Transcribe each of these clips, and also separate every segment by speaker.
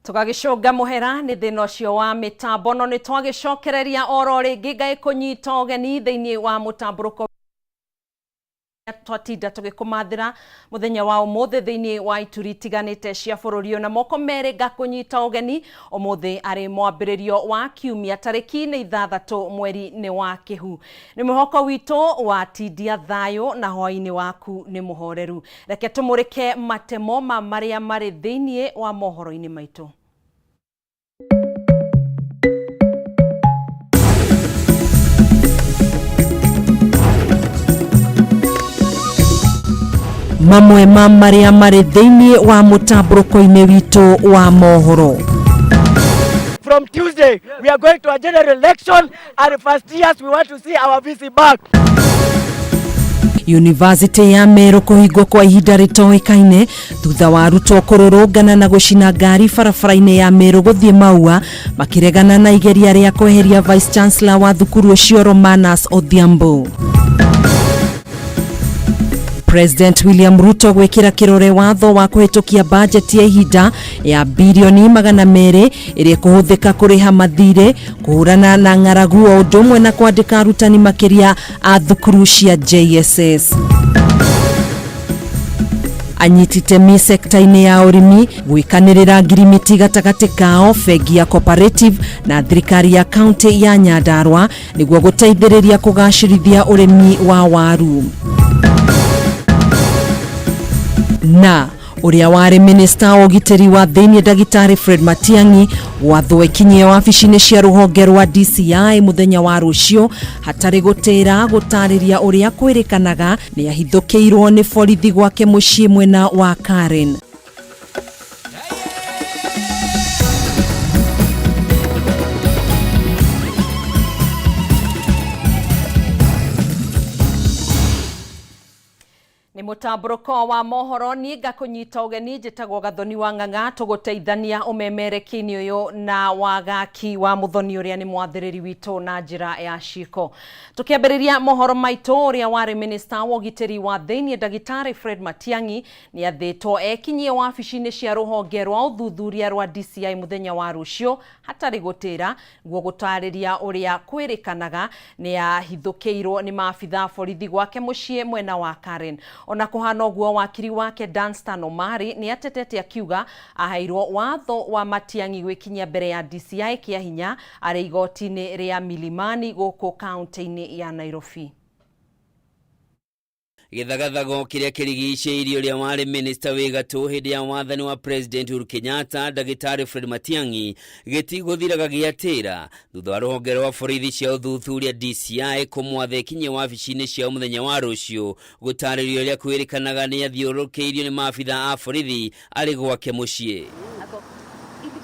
Speaker 1: Tũgagĩcũnga mũhera nĩ thĩna ũcio wa mĩtambo, no nĩ twagĩcokereria oro rĩngĩ. Ngai kũnyita ũgeni thĩinĩ wa mũtambũrũko twatinda tũgĩkũmathĩra mũthenya wa ũmũthĩ thĩinĩ wa ituri itiganĩte cia bũrũri ũyũ. Na moko merĩ ngakũnyita ũgeni ũmũthĩ arĩ mwambĩrĩrio wa kiumia, tarĩki nĩ 6 mweri nĩ wa kĩhu. Nĩ mwĩhoko witũ watindia thayũ na hwaĩ-inĩ waku nĩ mũhoreru. Reke tũmũrĩke matemo ma marĩa marĩ thĩinĩ wa mohoro-inĩ maitũ. Mamwe ma marĩa marĩ thĩinĩ wa mũtambũrũko-inĩ witũ wa mohoro.
Speaker 2: From Tuesday, we are going to a general election, and first years, we want to see our VC back.
Speaker 1: Yunivasĩtĩ ya Meru kũhingwo kwa ihinda rĩtoĩkaine thutha wa arutwo kũrũrũngana na gũcina ngari barabara-inĩ ya Meru gũthiĩ Maua, makĩregana na igeria rĩa kweheria Vice Chancellor wa thukuru ũcio Romanus Odhiambo. President William Ruto gwĩkĩra kĩrore watho wa kũhĩtũkia bajeti ya ihinda ya birioni 200 ĩrĩa ĩkũhũthĩka kũrĩha mathirĩ, kũhũrana na ng'aragu, o ũndũ ũmwe na kwandĩka arutani makĩria a thukuru cia JSS. Anyiti itemi sekta-inĩ ya ũrĩmi gwĩkanĩrĩra ngirimiti gatagatĩ kao, bengi ya Cooperative na thirikari ya kaunti ya Nyandarua nĩguo gũteithĩrĩria kũgacĩrithia ũrĩmi wa waru. Na ũrĩa warĩ minista wa ũgitĩri wa thĩinĩ ndagĩtarĩ Fred Matiang'i gwathwo ekinyie wabici-inĩ cia rũhonge rwa DCI mũthenya wa rũciũ hatarĩ gũtĩra, gũtarĩria ũrĩa kwĩrĩkanaga nĩ ahithũkĩirwo nĩ borithi gwake mũciĩ mwena wa Karen. Nĩ mũtambũrũko wa mohoro, niĩ ngakũnyita ũgeni, njĩtagwo Gathoni wa Ng'ang'a, tũgũteithania ũmemerekia-inĩ ũyũ na wagaki wa Mũthoni ũrĩa nĩ mwathĩrĩri witũ na njĩra ya ciĩko. Tũkĩambĩrĩria mohoro maitũ, ũrĩa warĩ minista wa ũgitĩri wa thĩinĩ ndagĩtarĩ Fred Matiang'i nĩ athĩtwo ekinyie wabici-inĩ cia rũhonge rwa ũthuthuria rwa DCI mũthenya wa rũciũ hatarĩ gũtĩra, guo gũtarĩria ũrĩa kwĩrĩkanaga nĩ ahithũkĩirwo nĩ maabitha borithi gwake mũciĩ mwena wa Karen. Ona kũhana ũguo, wakiri wake Danstan Omari nĩ atetete akiuga aheirwo watho wa Matiang'i gwĩkinyia mbere ya DCI kĩa hinya arĩ igoti-inĩ rĩa Milimani gũkũ kaunti-inĩ ya Nairobi.
Speaker 3: Gĩthagathago kĩrĩa kĩrigicĩirie ũrĩa warĩ minista wĩ gatũ hĩndĩ ya wathani wa President Uhuru Kenyatta ndagĩtarĩ Fred Matiang'i gĩtigũthiraga gĩatĩra thutha wa rũhonge rwa borithi cia ũthuthuria DCI kũmwatha ekinyie wabici-inĩ ciao mũthenya wa rũciũ gũtarĩrio ũrĩa kwĩrĩkanaga nĩ athiũrũrũkĩirio nĩ maabitha a borithi arĩ gwake mũciĩ.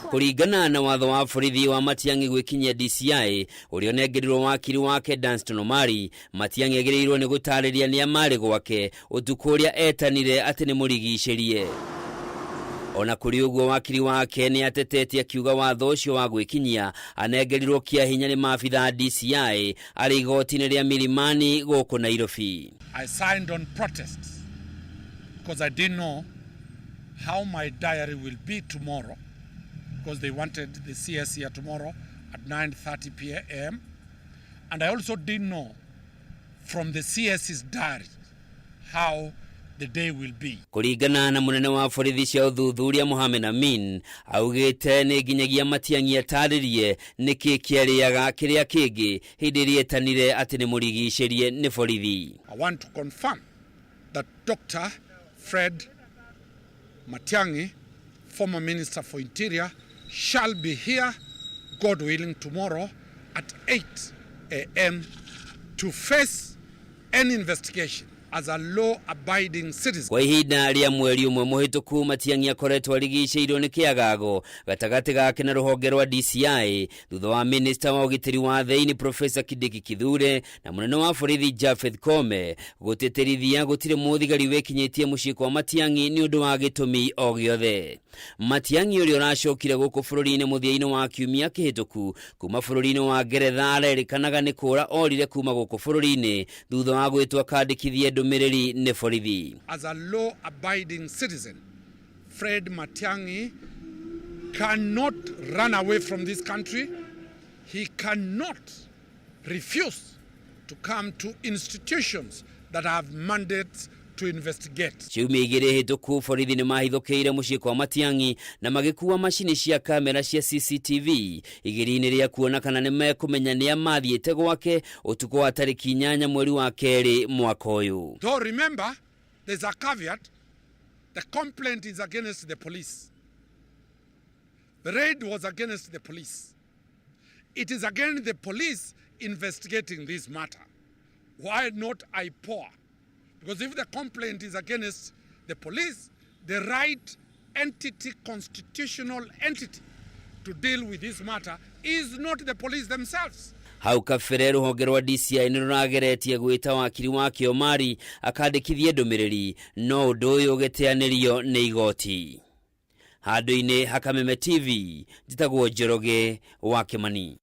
Speaker 3: Kũringana na watho wa borithi wa Matiang'i gwĩkinyia DCI ũrĩa ũnengerirwo wakiri wake Danstan Omari, Matiang'i agĩrĩirwo nĩ gũtarĩria nĩa marĩ gwake ũtukũ ũrĩa etanire atĩ nĩ mũrigicĩrie. Ona kũrĩ ũguo, wakiri wake nĩ atetetie akiuga watho ũcio wa gwĩkinyia anengerirwo kĩa hinya nĩ maabitha a DCI arĩ igoti-inĩ rĩa Milimani gũkũ Nairobi.
Speaker 4: I signed on protest because I didn't know how my diary will be tomorrow, because they wanted the CS here tomorrow. at 9:30 p.m. And I also didn't know from the CS's diary how the day will be.
Speaker 3: Kũringana na mũnene wa borithi cia ũthuthuria Mohamed Amin augĩte nĩ nginyagia Matiang'i atarĩrie nĩkĩ kĩarĩaga kĩrĩa kĩngĩ hĩndĩ ĩrĩa etanire atĩ nĩ mũrigicĩrie nĩ borithi.
Speaker 4: I want to confirm that Dr. Fred Matiang'i, former Minister for Interior, shall be here, God willing, tomorrow at 8 a.m. to face any investigation as a law-abiding citizen.
Speaker 3: Kwa ihinda rĩa mweri ũmwe mũhĩtũku Matiang'i akoretwo arigicĩirio nĩ kĩagago gatagatĩ gake na rũhonge rwa DCI thutha wa minista wa ũgitĩri wa thĩinĩ Profesa Kindiki Kithure na mũnene wa borithi Japheth Koome gũtĩtĩrithia gũtirĩ mũthigari wĩkinyĩtie mũciĩ kwa Matiang'i nĩ ũndũ wa gĩtũmi o gĩothe. Matiang'i ũrĩa ũracokire gũkũ bũrũri-inĩ mũthia-inĩ wa kiumia kĩhĩtũku kuma bũrũri-inĩ wa Ngeretha arerĩkanaga nĩ kũra orire kuma gũkũ bũrũri-inĩ thutha wa gwĩtwo akandĩkithie ndũmĩrĩri nĩ borithi.
Speaker 4: As a law-abiding citizen, Fred Matiang'i cannot run away from this country. He cannot refuse to come to institutions that have mandates to investigate.
Speaker 3: Ciumia igĩrĩ hĩtũku borithi nĩ mahithũkĩire mũciĩ kwa Matiang'i na magĩkua macini cia kamera cia CCTV igĩrĩ-inĩ rĩa kuona kana nĩ mekũmenya nĩa mathiĩte gwake ũtukũ wa tarĩki 8 mweri wa kerĩ mwaka ũyũ.
Speaker 4: Though remember, there's a caveat. The complaint is against the police. The raid was against the police. It is again the police investigating this matter. Why not IPOA? Because if the complaint is against the police, the right entity, constitutional entity to deal with this matter is not the police themselves.
Speaker 3: Hau kabere rũhonge rwa DCI nĩ rũrageretie gwĩta wakiri wake Omari akandĩkithie ndũmĩrĩri no ũndũ ũyũ ũgĩteanĩrio nĩ igoti. Handũ-inĩ ha Kameme TV njĩtagwo Njoroge wa Kĩmani.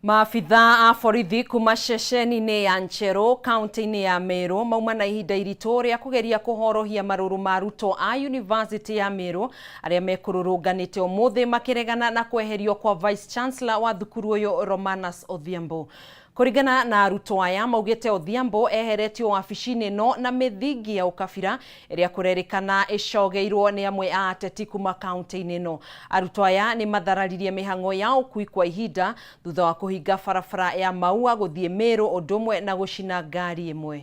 Speaker 1: Maabitha a borithi kuma ceceni-inĩ ya Ncheru kaunti-inĩ ya Meru mauma na ihinda iritũ rĩa kũgeria kũhorohia marũrũ ma arutwo a University ya Meru arĩa mekũrũrũnganĩte ũmũthĩ makĩregana na kweherio kwa Vice Chancellor wa thukuru ũyũ Romanus Odhiambo. Kũringana na arutwo aya maugĩte Odhiambo eheretio wabici-inĩ ĩno na mĩthingi ya ũkabira ĩrĩa kũrerĩkana ĩcogeirwo nĩ amwe a ateti kuma kaunti-inĩ ĩno. Arutwo aya nĩ mathararirie mĩhang'o ya ũkui kwa ihinda thutha wa kũhinga barabara ya Maua gũthiĩ Meru ũndũ ũmwe na gũcina ngari ĩmwe.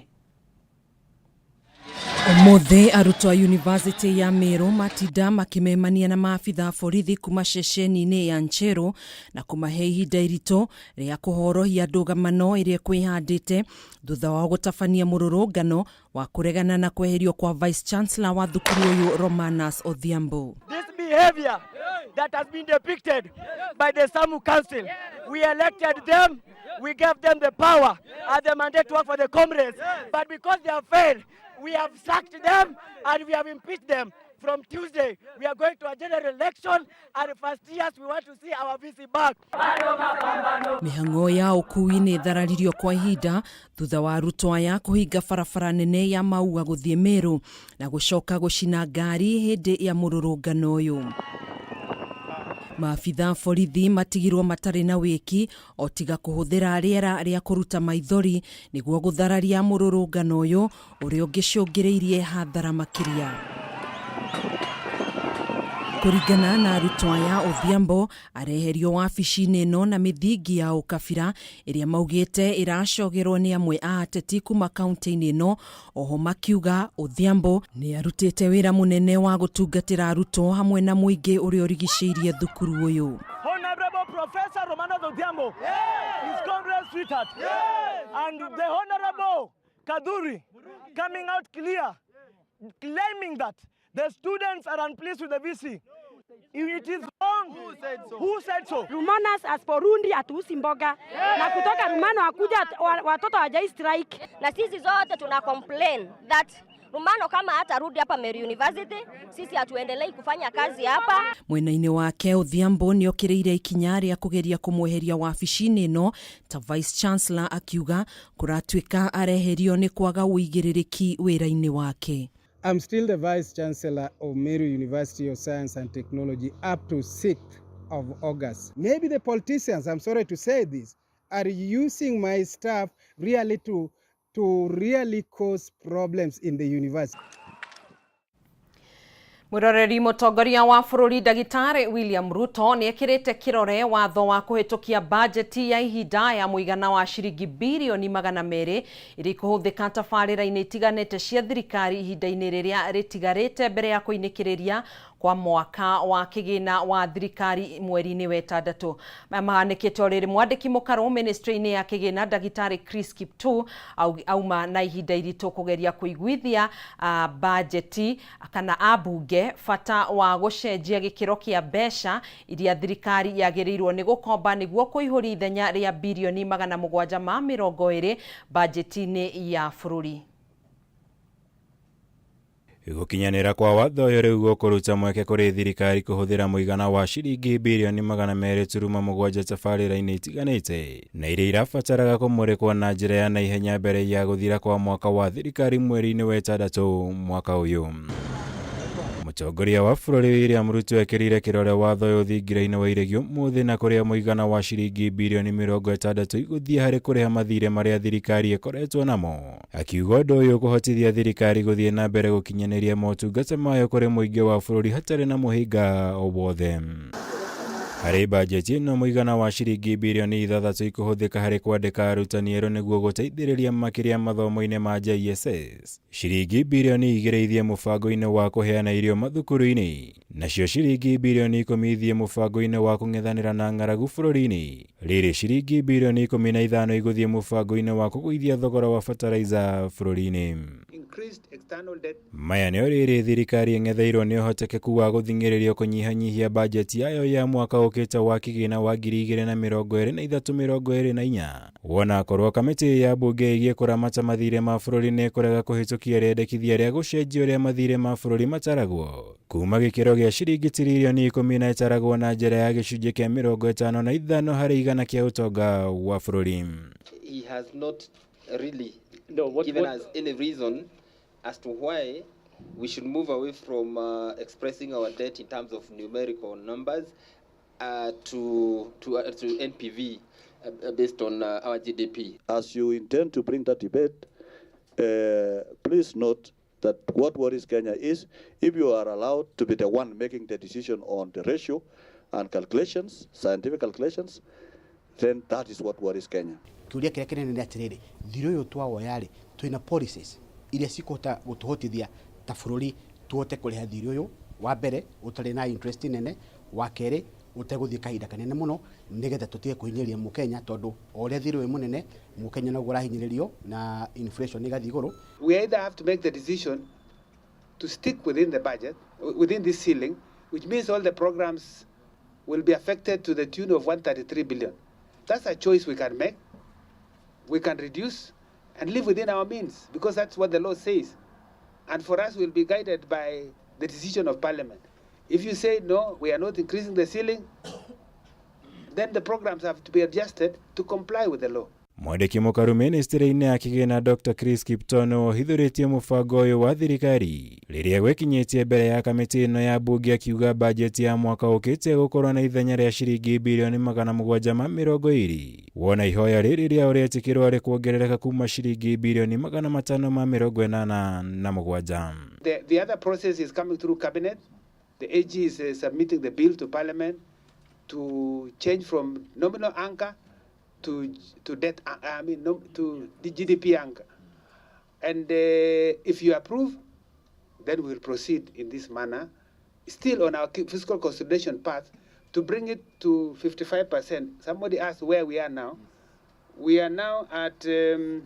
Speaker 1: Ũmũthĩ arutwo a University ya Meru matinda makĩmemania na maabitha a borithi kuma ceceni-inĩ ya Ncheru na kũmahe ihinda iritũ rĩa kũhorohia ndũgamano ĩrĩa ĩkwĩhandĩte thutha wao gũtabania mũrũrũngano wa kũregana na kweherio kwa Vice Chancellor wa thukuru ũyũ Romanus Odhiambo.
Speaker 2: This behavior that has been depicted by the SAMU Council, we elected them, we gave them the power and the mandate to work for the comrades, but because they have failed, we have sacked them and we have impeached them. From Tuesday, we are going to a general election, and first years we want to see our VC back.
Speaker 1: Mĩhang'o ya ũkui nĩ ĩthararirio kwa ihinda thutha wa arutwo aya kũhinga barabara nene ya Maua gũthiĩ Meru na gũcoka gũcina ngari hĩndĩ ya mũrũrũngano ũyũ. Maabitha a borithi matigirwo matarĩ na wĩki o tiga kũhũthĩra rĩera rĩa kũruta maithori nĩguo gũthararia mũrũrũngano ũyũ ũrĩa ũngĩcũngĩrĩirie hathara makĩria. Kũringana na arutwo aya Odhiambo areherio wabici-inĩ ĩno na mĩthingi ya ũkabira ĩrĩa maugĩte ĩracogerwo nĩ amwe a ateti kuma kaunti-inĩ ĩno. Oho makiuga Odhiambo nĩ arutĩte wĩra mũnene wa gũtungatĩra arutwo hamwe na mũingĩ ũrĩa ũrigicĩirie thukuru ũyũ.
Speaker 2: Honorable Professor Romanus Odhiambo is Congress sweetheart. And the Honorable Kaduri coming out clear, claiming that the students are unpleased with the VC. It is wrong. Who said so? Who said so?
Speaker 5: Romanus asiporudi hatuuzi mboga na kutoka Rumano akuja watoto hawajai strike.
Speaker 6: Na sisi zote tuna complain that Rumano kama hatarudi hapa Meru University, sisi hatuendelei kufanya kazi hapa.
Speaker 1: Mwena-inĩ wake Odhiambo nĩ okĩrĩire ikinya rĩa kũgeria kũmweheria wabici-inĩ ĩno ta Vice Chancellor akiuga kũratuĩka areherio nĩ kwaga ũigĩrĩrĩki wĩra-inĩ wake.
Speaker 7: I'm still the Vice Chancellor of Meru University of Science and Technology up to 6th of August. Maybe the politicians, I'm sorry to say this, are using my staff really to really cause problems in the university.
Speaker 1: Mwiroreri mutongoria wa bururi ndagitari William Ruto ni ekirite kirore watho wa kuhitukia bajeti ya ihinda ya muigana wa ciringi birioni 200 iria ikuhuthika tabarira-ini itiganite cia thirikari ihinda-ini riria ritigarite mbere ya kuinikiriria kwa mwaka wa kigina wa thirikari mweri-ini wa ĩtandatũ. Maya mahanĩkĩte o rĩrĩ mwandĩki mũkarũ ministry-inĩ ya kĩgĩna ndagĩtarĩ Chris Kiptoo auma na ihinda iritũ kũgeria kũiguithia bajeti kana ambunge bata wa gũcenjia gĩkĩro kĩa mbeca iria thirikari yagĩrĩirwo nĩ gũkomba nĩguo kũihũria ithenya rĩa birioni 720 bajeti-inĩ ya bũrũri.
Speaker 8: Gũkinyanĩra kwa watho ũyũ rĩu gũkũruta mweke kũrĩ thirikari kũhũthĩra mũigana wa ciringi birioni 200.7 tabarĩra-inĩ itiganĩte na iria irabataraga kũmũrĩkwo na njĩra ya naihenya mbere ya gũthira kwa mwaka wa thirikari mweri-inĩ wa ĩtandatũ mwaka ũyũ. Mũtongoria wa bũrũri William Ruto ekĩrĩire kĩrore watho ũyũ thingira-inĩ wa iregi ũmũthĩ na kũrĩa mũigana wa ciringi birioni 60 igũthiĩ harĩ kũrĩha mathirĩ marĩa thirikari ĩkoretwo namo, akiuga ũndũ ũyũ ũkũhotithia thirikari gũthiĩ na mbere gũkinyanĩria motungata mayo kũrĩ mũingĩ wa bũrũri hatarĩ na mũhĩnga o wothe. Harĩ bajeti ĩno mũigana wa ciringi birioni 6 ikũhũthĩka harĩ kwandĩka arutani erũ nĩguo gũteithĩrĩria makĩria mathomo-inĩ ma JSS, ciringi birioni 2 ithiĩ mũbango-inĩ wa kũheana irio mathukuru-inĩ, nacio ciringi birioni 10 ithiĩ mũbango-inĩ wa kũng'ethanĩra na ng'aragu bũrũri-inĩ, rĩrĩ ciringi birioni 15 igũthiĩ mũbango-inĩ wa kũgũithia thogora wa bataraiza bũrũri-inĩ. Maya nĩo rĩrĩ thirikari ĩng'etheirwo nĩ ũhotekeku wa gũthing'ĩrĩrio kũnyihanyihia bajeti yayo ya mwaka ũkĩte wa kĩgĩna wa 2023-2024 wona akorwo kamĩtĩ ya mbunge ĩgiĩ kũramata mathirĩ ma bũrũri nĩ ĩkũrega kũhĩtũkia rĩendekithia rĩa gũcenjia ũrĩa mathirĩ ma bũrũri mataragwo kuma gĩkĩro gĩa ciringi tiririoni 10 na ĩtaragwo na njĩra ya gĩcunjĩ kĩa 55 harĩ igana kĩa ũtonga wa bũrũri.
Speaker 9: He has not really given us any reason as to why we should move away from expressing our debt in terms of numerical numbers to NPV based on our GDP.
Speaker 10: As you intend to bring that debate, please note that what worries Kenya is if you are allowed to be the one making the decision on the ratio and calculations, scientific calculations, then that is what worries Kenya.
Speaker 11: Kiuria kiria kinene ni atiriri thiri uyu twawoya ri twina policies iria cikũhota gũtũhotithia ta bũrũri tuhote kũrĩha thiri ũyũ wa mbere ũtarĩ na interest nene, wa kerĩ ũtegũthiĩ kahinda kanene mũno nĩgetha tũtige kũhinyĩrĩria mũkenya tondũ o ũrĩa thiri wĩ mũnene mũkenya noguo ũrahinyĩrĩrio na inflation ĩgathiĩ igũrũ.
Speaker 12: We either have to make the decision to stick within the budget, within this ceiling, which means all the programs will be affected to the tune of 133 billion. That's a choice we can make. We can reduce and live within our means because that's what the law says. And for us, we'll be guided by the decision of Parliament. If you say, no, we are not increasing the ceiling, then the programs have to be adjusted to comply with the law.
Speaker 8: Mwandĩki mũkaru ministry-inĩ ya kĩgĩna Dr. Chris Kiptoo ũhithũrĩtie mũbango ũyũ wa thirikari rĩrĩa gwĩkinyĩtie mbere ya kamĩtĩ ĩno ya mbunge akiuga bajeti ya mwaka ũkĩte gũkorwo na ithenya rĩa ciringi birioni 720 wona ihoya rĩrĩ rĩao rĩetĩkĩrwo rĩkuongerereka kuma ciringi birioni 587.
Speaker 12: The other process is coming through cabinet. The AG is submitting the bill to parliament to change from nominal anchor to debt, to the GDP anchor. And if you approve, then we will proceed in this manner, still on our fiscal consolidation path, to bring it to 55%. Somebody asked where we are now. We are now at 60%.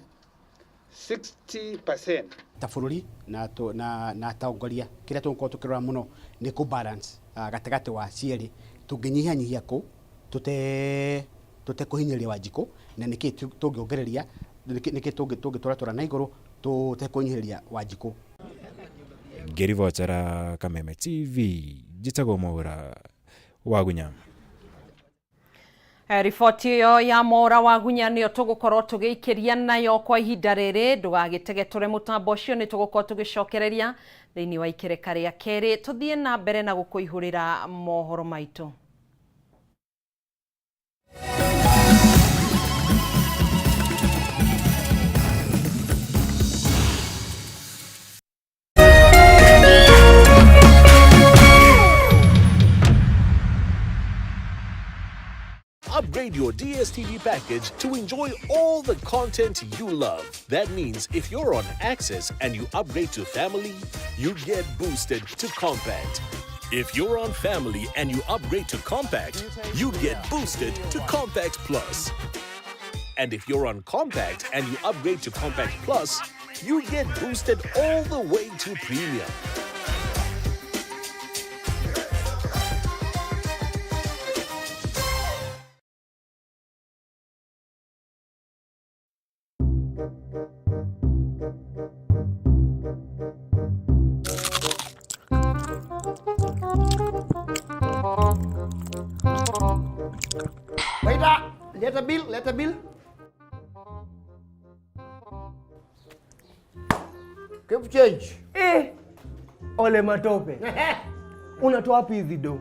Speaker 11: Ta bũrũri na na atongoria kĩrĩa tũgũkorwo tũkĩrora mũno nĩ kũ balance gatagatĩ wa cierĩ tũngĩnyihanyihia kũ tũtekũhinyĩrĩria Wanjikũ na nĩkĩ tũngĩongereria nĩkĩ tũngĩtũratũra na igũrũ tũtekũhinyĩrĩria Wanjikũ.
Speaker 8: Ngĩribotera Kameme TV njĩtagwo Mwaura Wagunya.
Speaker 1: Riboti ĩyo ya Mwaura Wagunya nĩyo tũgũkorwo tũgĩikĩria nayo kwa ihinda rĩrĩ. Ndũgagĩtegetũre mũtambo ũcio, nĩ tũgũkorwo tũgĩcokereria thĩinĩ wa ikereka rĩa kerĩ tũthiĩ na mbere na gũkũihũrĩra mohoro maitũ.
Speaker 13: Upgrade your DSTV package to enjoy all the content you love. That means if you're on Access and you upgrade to Family, you get boosted to Compact. If you're on Family and you upgrade to Compact, you get boosted to Compact Plus. And if you're on Compact and you upgrade to Compact Plus, you get boosted all the way to Premium.
Speaker 14: Waiter, let a bill, let a bill. Keep change.
Speaker 2: Eh, Ole Matope. Unatoa wapi hizi do?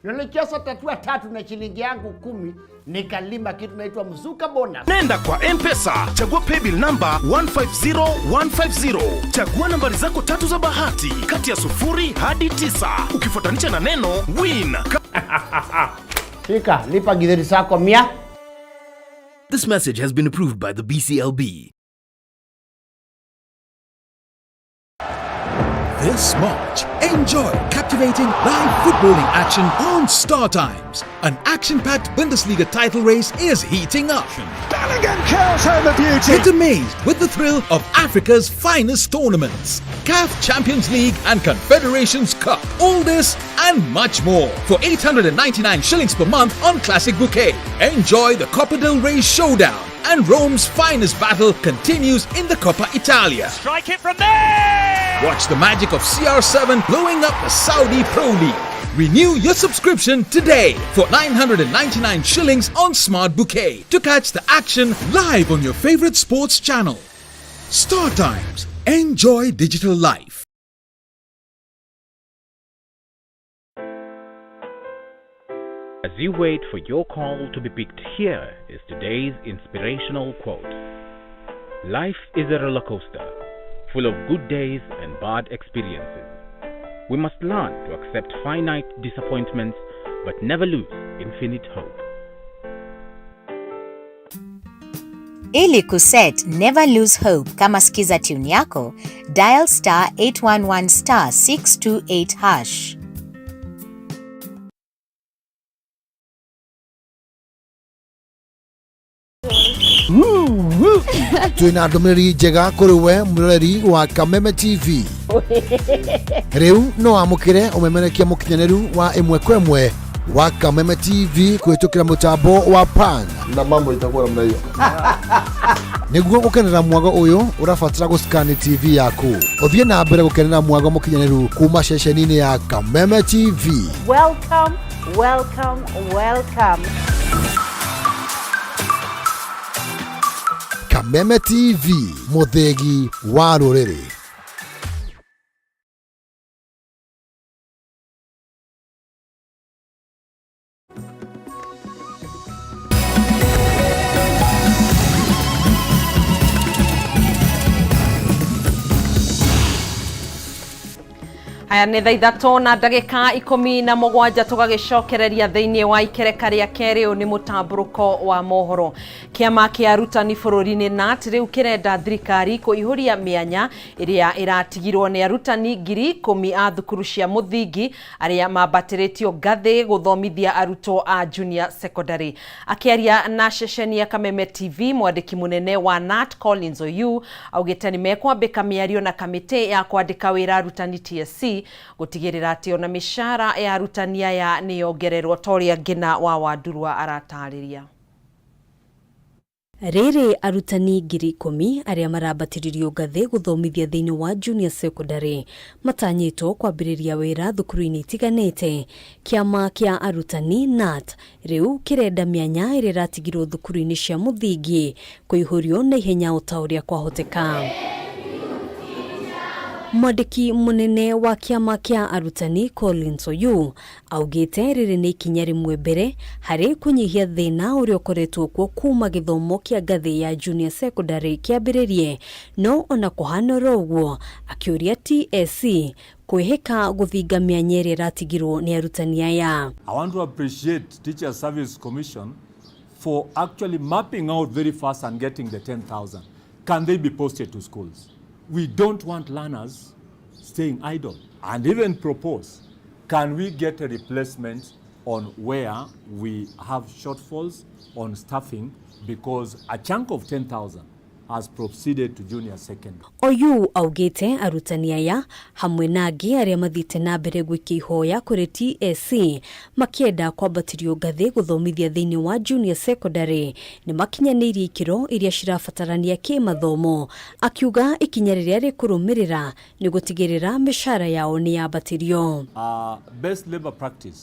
Speaker 14: Nilicheza tatua tatu na shilingi yangu 10 nikalima kitu naitwa mzuka bonus.
Speaker 15: Nenda kwa M-Pesa, chagua paybill number 150150. Chagua nambari zako tatu za bahati kati ya 0 hadi 9 ukifuatanisha na neno win.
Speaker 14: Shika, lipa githeri zako 100.
Speaker 16: This message has been approved by the BCLB.
Speaker 17: This March, enjoy captivating live footballing action on Star Times. An action-packed Bundesliga title race is heating up.
Speaker 18: Bellingham curls home a beauty.
Speaker 17: Get amazed with the thrill of Africa's finest tournaments, CAF Champions League and Confederations Cup. All this and much more for 899 shillings per month on Classic Bouquet. Enjoy the Copa del Rey showdown and Rome's finest battle continues in the Coppa Italia.
Speaker 18: Strike it from there!
Speaker 17: Watch the magic of CR7 blowing up the Saudi Pro League. Renew your subscription today for 999 shillings on Smart Bouquet to catch the action live on your favorite sports channel. Star Times. Enjoy digital life.
Speaker 19: As you wait for your call to be picked, here is today's inspirational quote. Life is a roller coaster, full of good days and bad experiences. We must learn to accept finite disappointments, but never lose infinite hope.
Speaker 20: Ili kuset Never Lose Hope kama skiza tune yako, dial star 811 star 628 hash.
Speaker 21: Twina ndũmĩrĩri njega kũrĩ we mwĩroreri wa Kameme TV. Rĩu no wamũkĩre ũmemerekia mũkinyanĩru wa ĩmwe kwa ĩmwe wa Kameme TV kũhĩtũkĩra mũtambo wa Pan
Speaker 22: na mambo itakuwa namna hiyo.
Speaker 21: Nĩguo gũkenera mwago ũyũ ũrabatara gũscan TV yaku. Ũthiĩ na mbere gũkenera mwago mũkinyanĩru kuma ceceni-inĩ ya Kameme TV.
Speaker 23: Welcome, welcome, welcome.
Speaker 21: Kameme TV, mũthĩgi wa rũrĩrĩ.
Speaker 1: Haya nĩ thaa ithatũ na ndagĩka 17 tũgagĩcokereria thĩinĩ wa ikereka rĩa kerĩ. Ũyũ nĩ mũtambũrũko wa mohoro. Kĩama kĩa arutani bũrũri-inĩ KNUT rĩu kĩrenda thirikari kũihũria mĩanya ĩrĩa ĩratigirwo nĩ arutani 10,000 a thukuru cia mũthingi arĩa mambatĩrĩtio ngathĩ gũthomithia arutwo a junior secondary. Akĩaria na ceceni ya Kameme TV, mwandĩki mũnene wa KNUT Collins Oyu augĩte nĩ mekwambĩka mĩario na kamĩtĩ ya kwandĩka wĩra arutani TSC gũtigĩrĩra atĩ ona mĩcara ya arutani aya nĩ yongererwo ta ũrĩa Ngina wa Wandurwa aratarĩria.
Speaker 24: Rĩrĩ arutani 10,000 arĩa marambatĩrĩrio ngathĩ gũthomithia thĩinĩ wa junior secondary matanyĩtwo kwambĩrĩria wĩra thukuru-inĩ itiganĩte. Kĩama kĩa arutani KNUT rĩu kĩrenda mĩanya ĩrĩa ĩratigirwo thukuru-inĩ cia mũthingi kũihũrio na ihenya o ta ũrĩa kwahoteka. Mwandĩki mũnene wa kĩama kĩa arutani Collins Oyu augĩte rĩrĩ nĩ ikinya rĩmwe mbere harĩ kũnyihia thĩna ũrĩa ũkoretwo kuo kuma gĩthomo kĩa ngathĩ ya junior secondary kĩambĩrĩrie, no ona kũhana oro ũguo akĩũria TSC kwĩhĩka gũthinga mĩanya ĩrĩa ĩratigirwo nĩ arutani aya.
Speaker 25: I want to appreciate Teacher Service Commission
Speaker 3: for actually mapping out very fast and getting the 10,000. Can they be posted to schools? We don't want learners staying idle. And even propose, can we get a replacement on where we have shortfalls on staffing, because a chunk of 10,000 has proceeded to junior secondary.
Speaker 24: Oyu augite arutani aya hamwe na angĩ arĩa mathiĩte na mbere gwĩkia ihoya kũrĩ TSC makĩenda kwambatĩrio ngathĩ gũthomithia thĩinĩ wa junior secondary nĩ makinyanĩirie ikĩro iria cirabatarania kĩmathomo, akiuga ikinya rĩrĩa rĩkũrũmĩrĩra nĩ gũtigĩrĩra mĩcara yao nĩ yambatĩrio.
Speaker 3: Best labor practice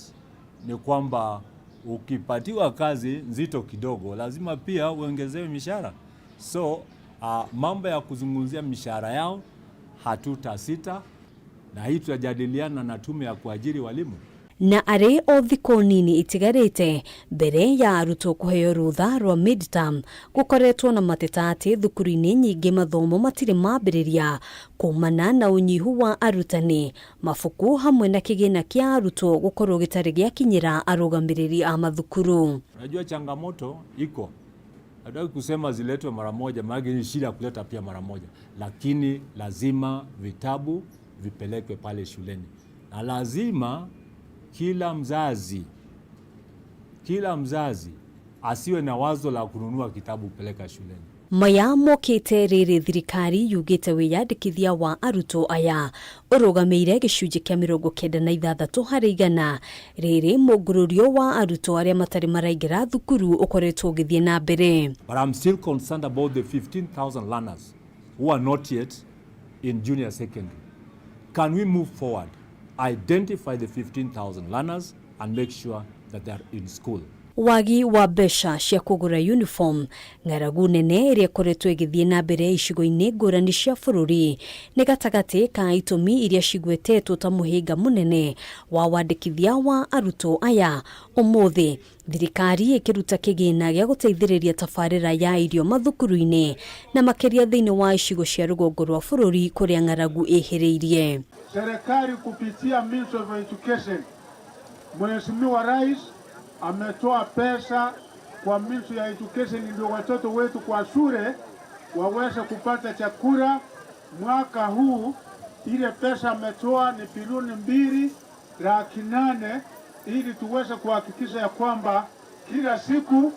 Speaker 3: ni kwamba ukipatiwa kazi nzito kidogo lazima pia uongezewe mishahara. So mambo ya kuzungumzia mishahara yao hatutasita, na hii tutajadiliana na tume ya kuajiri walimu.
Speaker 24: Na arĩ o thikũ nini itigarĩte mbere ya arutwo kũheo rũtha rwa midterm, gũkoretwo na mateta atĩ thukuru-inĩ nyingĩ mathomo matirĩ mambĩrĩria kumana na ũnyihu wa arutani, mabuku hamwe na kĩgĩna kĩa arutwo gũkorwo gĩtarĩ gĩakinyĩra arũgamĩrĩri a mathukuru.
Speaker 3: Unajua changamoto iko, hatutaki kusema ziletwe mara moja, maana ni shida kuleta pia mara moja, lakini lazima vitabu vipelekwe pale shuleni na lazima kila mzazi asiwe na wazo la kununua kitabu kupeleka shuleni.
Speaker 24: Maya mokĩte rĩrĩ thirikari yugĩte wĩyandĩkithia wa arutwo aya ũrũgamĩire gĩcunjĩ kĩa 96 harĩ igana, rĩrĩ mũngũrũrio wa arutwo arĩa matarĩ maraingĩra thukuru ũkoretwo ũgĩthiĩ na mbere.
Speaker 3: But I'm still concerned about the 15,000 learners who are not yet in junior secondary. Can we move forward, identify the 15,000 learners and make sure that they are in school?
Speaker 24: Wagi wa mbeca cia kũgũra uniform, ng'aragu nene ĩrĩa ĩkoretwo ĩgĩthiĩ na mbere icigo-inĩ ngũrani cia bũrũri nĩ gatagatĩ ka itũmi iria cigwetetwo ta mũhĩnga mũnene wa wandĩkithia wa arutwo aya. Ũmũthĩ thirikari ĩkĩruta kĩgĩna gĩa gũteithĩrĩria tabarĩra ya irio mathukuru-inĩ na makĩria thĩinĩ wa icigo cia rũgongo rwa bũrũri kũrĩa ng'aragu ĩhĩrĩirie.
Speaker 4: Serikali kupitia Ministry of Education, Mheshimiwa Rais ametoa pesa kwa Ministry ya Education ndio watoto wetu kwa shule waweze kupata chakula. Mwaka huu ile pesa ametoa ni bilioni 2,800,000 ili tuweze kuhakikisha ya kwamba kila siku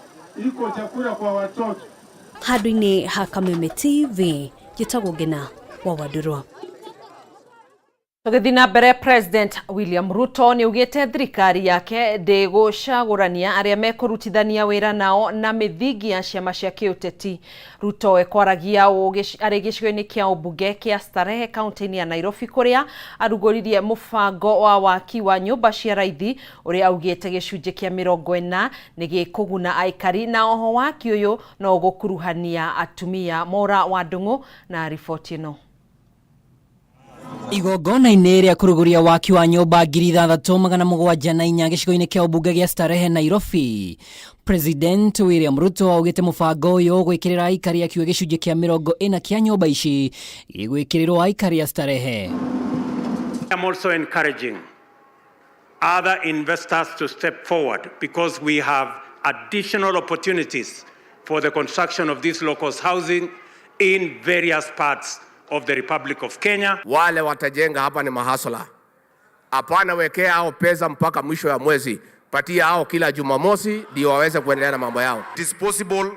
Speaker 4: iko chakula kwa watoto.
Speaker 24: Handũ-inĩ ha Kameme TV, njĩtagwo Ngina wa Wandũrwa.
Speaker 1: Tũgĩthiĩ na mbere, President William Ruto nĩ augĩte thirikari yake ndĩgũcagũrania arĩa mekũrutithania wĩra nao na mĩthingi ya ciama cia kĩũteti. Ruto ekwaragia ũũ arĩ gĩcigo-inĩ kĩa ũmbunge kĩa Starehe kaunti-inĩ ya Nairobi kũrĩa arugũririe mũbango wa waki wa nyũmba cia raithi ũrĩa augĩte gĩcunjĩ kĩa 40 nĩ gĩkũguna aikari, na oho waki ũyũ no ũgũkuruhania atumia. Mora wa Ndung'u na riboti ĩno.
Speaker 5: Igongona-inĩ rĩa kũrugũria waki wa nyũmba 6,704 gĩcigo-inĩ kĩa ũmbunge gĩa Starehe Nairobi, President William Ruto augĩte mũbango ũyũ ũgwĩkĩrĩra aikari akiuga gĩcunjĩ kĩa 40 kĩa nyũmba ici gĩgwĩkĩrĩrwo aikari a Starehe.
Speaker 22: I'm also encouraging other investors to step forward because we have additional opportunities for the construction of this local housing in various parts of the Republic of Kenya.
Speaker 25: Wale watajenga hapa ni mahasla. Hapana, wekea hao pesa mpaka mwisho ya mwezi, patia hao kila Jumamosi ndio waweze kuendelea na mambo yao.
Speaker 26: It is possible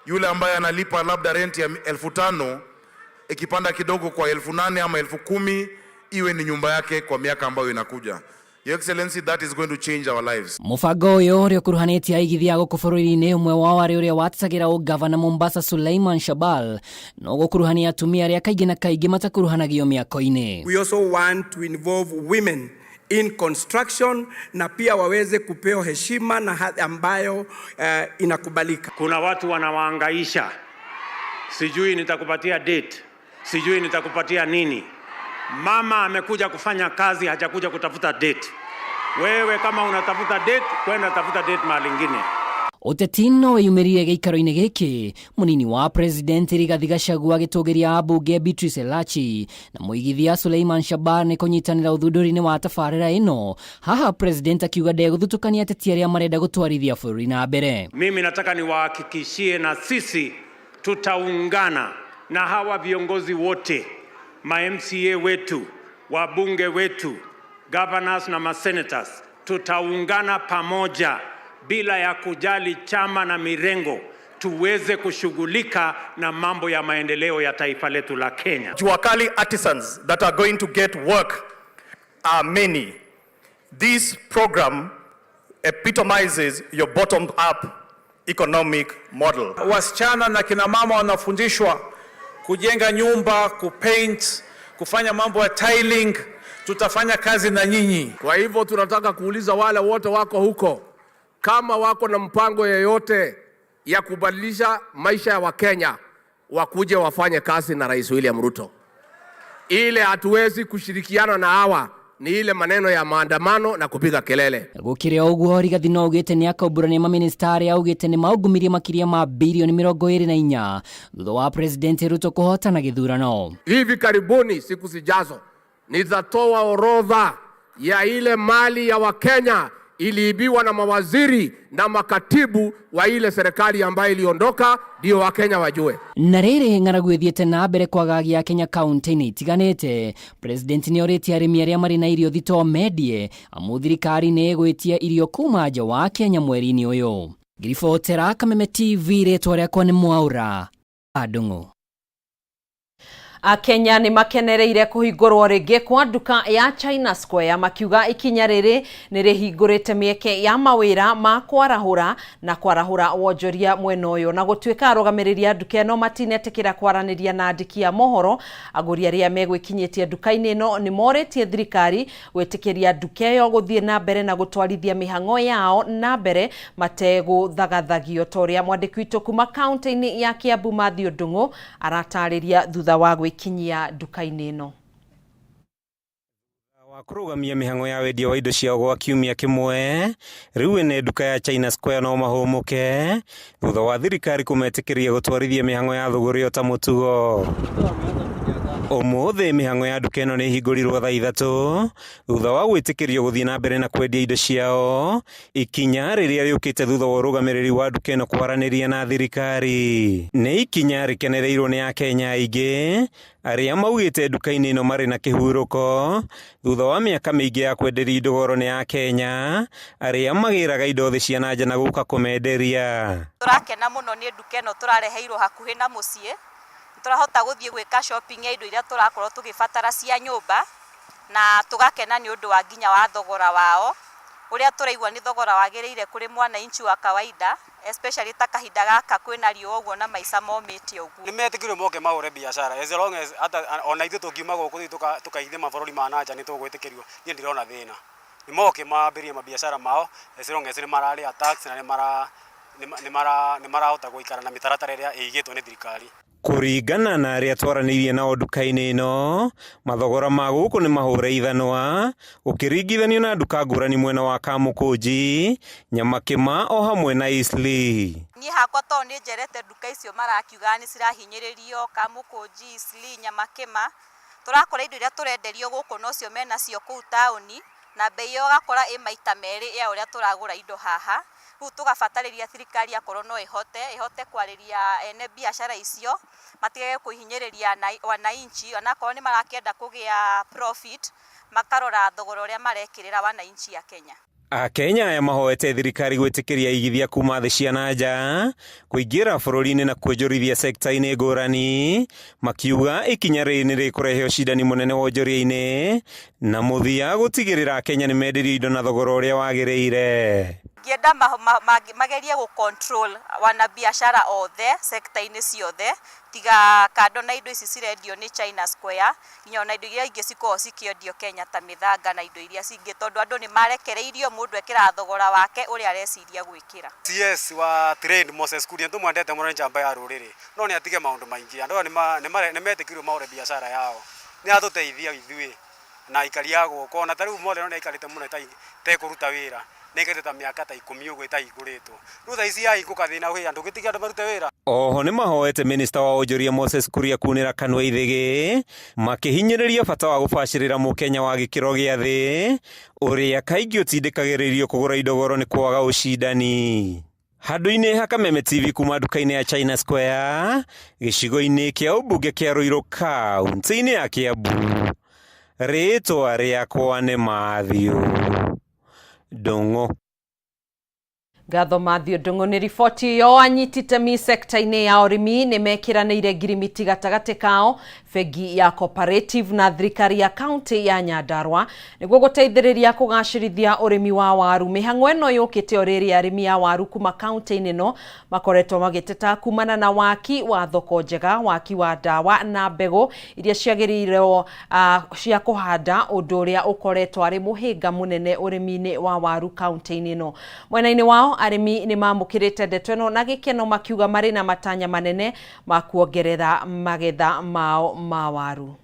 Speaker 26: yule ambaye analipa labda rent ya 5,000 ikipanda kidogo kwa 8,000 ama 10,000 iwe ni nyumba yake kwa miaka ambayo inakuja. Your Excellency, that is going to change our lives.
Speaker 5: Mũbango ũyũ ũrĩa ũkuruhanĩtie aigithia gũkũ bũrũri-inĩ ũmwe wao arĩ ũrĩa watetagĩra ũgavana Mombasa Suleiman Shabal no gũkuruhania atumia arĩa kaingĩ na kaingĩ matakuruhanagio mĩako-inĩ.
Speaker 27: We also want to involve women in construction na pia waweze kupewa heshima na hadhi ambayo inakubalika.
Speaker 22: Kuna watu wanawaangaisha, sijui nitakupatia date, sijui nitakupatia nini. Mama amekuja kufanya kazi, hajakuja kutafuta date. Wewe kama unatafuta date, kwenda tafuta date mahali ingine.
Speaker 5: Ũteti no wĩyumĩririe gĩikaro-inĩ gĩkĩ, mũnini wa President Rigathi Gachagua agĩtũgĩria ambunge Beatrice Elachi na mũigithia Suleiman Shabar nĩ kũnyitanĩra ũthundũri-inĩ wa tabarĩra ĩno. Haha President akiuga ndegũthutũkania ateti arĩa marenda gũtwarithia bũrũri na mbere.
Speaker 22: Mimi nataka niwahakikishie na sisi tutaungana na hawa viongozi wote, ma MCA wetu, wabunge wetu, governors na masenators, tutaungana pamoja bila ya kujali chama na mirengo, tuweze kushughulika na mambo ya maendeleo ya taifa letu la Kenya.
Speaker 6: Juakali artisans that are going to get work are many. This program epitomizes your bottom-up economic model.
Speaker 7: Wasichana na kina mama wanafundishwa kujenga nyumba, kupaint, kufanya mambo ya tiling. Tutafanya kazi na nyinyi.
Speaker 25: Kwa hivyo tunataka kuuliza wale wote wako huko kama wako na mpango yeyote ya kubadilisha maisha ya Wakenya wakuje wafanye kazi na Rais William Ruto. Ile hatuwezi kushirikiana na hawa ni ile maneno ya maandamano na kupiga kelele.
Speaker 5: Gũkĩrĩ o ũguo Rigathi no augĩte nĩ akaumbũrania mamĩnĩsta arĩa augĩte nĩ maungumirie makĩria ma birioni 24 thutha wa President Ruto kũhotana gĩthurano.
Speaker 25: Hivi karibuni, siku zijazo, nitatoa orodha ya ile mali ya Wakenya iliibiwa na mawaziri na makatibu wa ile serikali ambayo iliondoka, ndio Wakenya wajue.
Speaker 5: Na rĩrĩ ng'aragu ĩthiĩte na mbere kwagagia Kenya kaunti-inĩ itiganĩte, President nĩ orĩtie arĩmi arĩa marĩ na irio thitoo mendie amu thirikari nĩ ĩgwĩtia irio kuma nja wa Kenya mweri-inĩ ũyũ. Ngiribotera Kameme TV, rĩtwa rĩakwa nĩ Mwaũra Ndung'u.
Speaker 1: Akenya nĩ makenereire kũhingũrwo rĩngĩ kwa nduka ya China Square makiuga ikinya rĩrĩ nĩ rĩhingũrĩte mĩeke ya mawĩra ma kwarahũra na kwarahũra wonjoria mwena ũyũ. Na gũtuĩka arũgamĩrĩri a nduka ĩno matinetĩkĩra kwaranĩria na andĩki a mohoro, agũri arĩa megwĩkinyĩtie nduka-inĩ ĩno nĩ morĩtie thirikari gwĩtĩkĩria nduka ĩyo gũthiĩ na mbere na gũtwarithia mĩhang'o yao na mbere mategũthagathagio, ta ũrĩa mwandĩki witũ kuma kaunti-inĩ ya Kiambu Mathew Ndung'u aratarĩria thutha wa gwĩkinyia nduka-inĩ ĩno.
Speaker 8: Wa kũrũgamia mĩhang'o ya wendia wa indo ciao gwa kiumia kĩmwe, rĩu ene nduka ya China Square no mahũmũke thutha wa thirikari kũmetĩkĩria gũtwarithia mĩhang'o ya thũgũrĩ o ta mũtugo. Ũmũthĩ mĩhang'o ya nduka ĩno nĩ ĩhingũrirwo thaa 3 thutha wa gwĩtĩkĩrio gũthiĩ na mbere na kwendia indo ciao, ikinya rĩrĩa rĩũkĩte thutha wa ũrũgamĩrĩri wa nduka ĩno kwaranĩria na thirikari. Nĩ ikinya rĩkenereirwo nĩ Akenya aingĩ arĩa maugĩte nduka-inĩ ĩno marĩ na kĩhurũko thutha wa mĩaka mĩingĩ ya kwenderio indo goro nĩ Akenya arĩa magĩraga indo thĩ cia na nja na gũka kũmenderia.
Speaker 9: Tũrakena mũno nĩ nduka ĩno tũrareheirwo hakuhĩ na mũciĩ, tũrahota gũthiĩ gwĩka shopping ya indo iria tũrakorwo tũgĩbatara cia nyũmba, na tũgakena nĩ ũndũ wa nginya wa thogora wao ũrĩa tũraigua nĩ thogora wagĩrĩire kũrĩ mwananchi wa kawaida, especially ta kahinda gaka kwĩna riũa ũguo na maica momĩte ũguo.
Speaker 10: Nĩ metĩkĩrio moke magũre biacara as long as hata ona ithuĩ tũngiuma gũkũ tũthiĩ tũkaigithie mabũrũri ma na nja nĩ tũgwĩtĩkĩrio. Niĩ ndirona thĩna, nĩ moke mambĩrĩrie mabiacara mao as long as nĩ mararĩha tax na nĩ marahota gũikara na mĩtaratara ĩrĩa ĩigĩtwo nĩ thirikari.
Speaker 8: Kũringana na arĩa twaranĩirie nao nduka-inĩ ĩno, mathogora ma gũkũ nĩ mahũre ithanwa ũkĩringithanio na nduka ngũrani mwena wa Kamũkũnji, Nyamakĩma o hamwe na Eastleigh.
Speaker 9: Niĩ hakwa tondũ nĩ njerete nduka icio marakiuga nĩ cirahinyĩrĩrio Kamũkũnji, Eastleigh, Nyamakĩma, tũrakora indo iria tũrenderio gũkũ nocio menacio kũu taũni, na bei ĩyo ũgakora ĩ maita merĩ ya ũrĩa tũragũra indo haha. Rĩu tũgabatarĩria thirikari akorwo no ĩhote kwarĩria ene biacara icio matigage kũhinyĩrĩria wananchi, onakorwo nĩ marakĩenda kũgĩa profit, makarora thogora ũrĩa marekĩrĩra wananchi a Kenya.
Speaker 8: Akenya aya mahoete thirikari gwĩtĩkĩria aigithia kuma thĩ cia na nja kũingĩra bũrũri-inĩ na kwonjorithia sekta-inĩ ngũrani, makiuga ikinya rĩrĩ nĩ rĩkũrehe ũcindani mũnene wonjoria-inĩ na mũthia gũtigĩrĩra Akenya nĩ menderio indo na thogora ũrĩa wagĩrĩire.
Speaker 9: Ngĩenda magerie gũ control wanabiacara othe sekta-inĩ ciothe, tiga kando na indo ici cirendio nĩ China Square, nginya ona indo iria ingĩ cikoragwo cikĩendio Kenya ta mĩthanga na indo iria cingĩ, tondũ andũ nĩ marekereirio mũndũ ekĩraga thogora wake ũrĩa areciria gwĩkĩra.
Speaker 10: CS wa Trade Moses Kuria nĩtũmwendete mũno, nĩ njamba ya rũrĩrĩ, no nĩ atige maũndũ maingĩ. Andũ aya nĩ metĩkĩrio magũre biacara yao, nĩ atũteithia ithuĩ na aikari a gũkũ, ona ta rĩu Mole nĩ aikarĩte mũno tekũruta wĩra, Nä ĩkaire ta mĩaka ta 10 ũguo ĩtahingũrĩtwo. Rĩu thaa ici yahingũka thĩna wĩ andũ gĩtige andũ marute wĩra.
Speaker 8: Oho nĩmahoete minista wa wonjoria Moses Kuria kunĩra kanua ithĩgĩ makĩhinyĩrĩria bata wa gũbacĩrĩra mũkenya wa gĩkĩro gĩa thĩ ũrĩa kaingĩ ũtindĩkagĩrĩrio kũgũra indo goro nĩ kwaga ũcindani. Handũ-inĩ ha Kameme TV kuma nduka-inĩ ya China Square gĩcigo-inĩ kĩa ũmbunge kĩa Ruiru kaunti-inĩ ya Kiambu, rĩtwa rĩakwa nĩ Matthew Ndung'u.
Speaker 1: Ngatho Matthew Ndung'u nĩ riboti ĩyo. Anyiti itemi sekta-inĩ ya ũrĩmi nĩ mekĩranĩire ngirimiti gatagatĩ kao bengi ya Cooperative na thirikari ya kaunti ya Nyandarua nĩguo gũteithĩrĩria kũgacĩrithia ũrĩmi wa waru. Mĩhang'o ĩno yũkĩte o rĩrĩ arĩmi a waru kuma kaunti-inĩ ĩno makoretwo magĩteta kumana na waki wa thoko njega, waki wa ndawa na mbegũ iria ciagĩrĩirwo cia kũhanda, ũndũ ũrĩa ũkoretwo arĩ mũhĩnga mũnene ũrĩmi-inĩ wa waru kaunti-inĩ ĩno. Mwena-inĩ wao arĩmi nĩ mamũkĩrĩte ndeto ĩno na gĩkeno makiuga marĩ na matanya manene ma kuongerera magetha mao ma waru.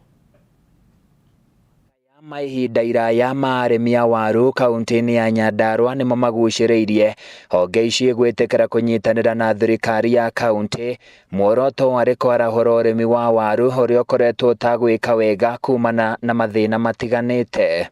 Speaker 2: Ma ihinda iraya ma arĩmi a waru kaunti-inĩ ya Nyandarua nĩmo magucĩrĩirie honge ici gwĩtĩkĩra kũnyitanĩra na thirikari ya kaunti. Muoroto warĩ kwarahũra ũrĩmi wa waru ũrĩa ũkoretwo ũtagwĩka wega kumana na mathĩna matiganĩte.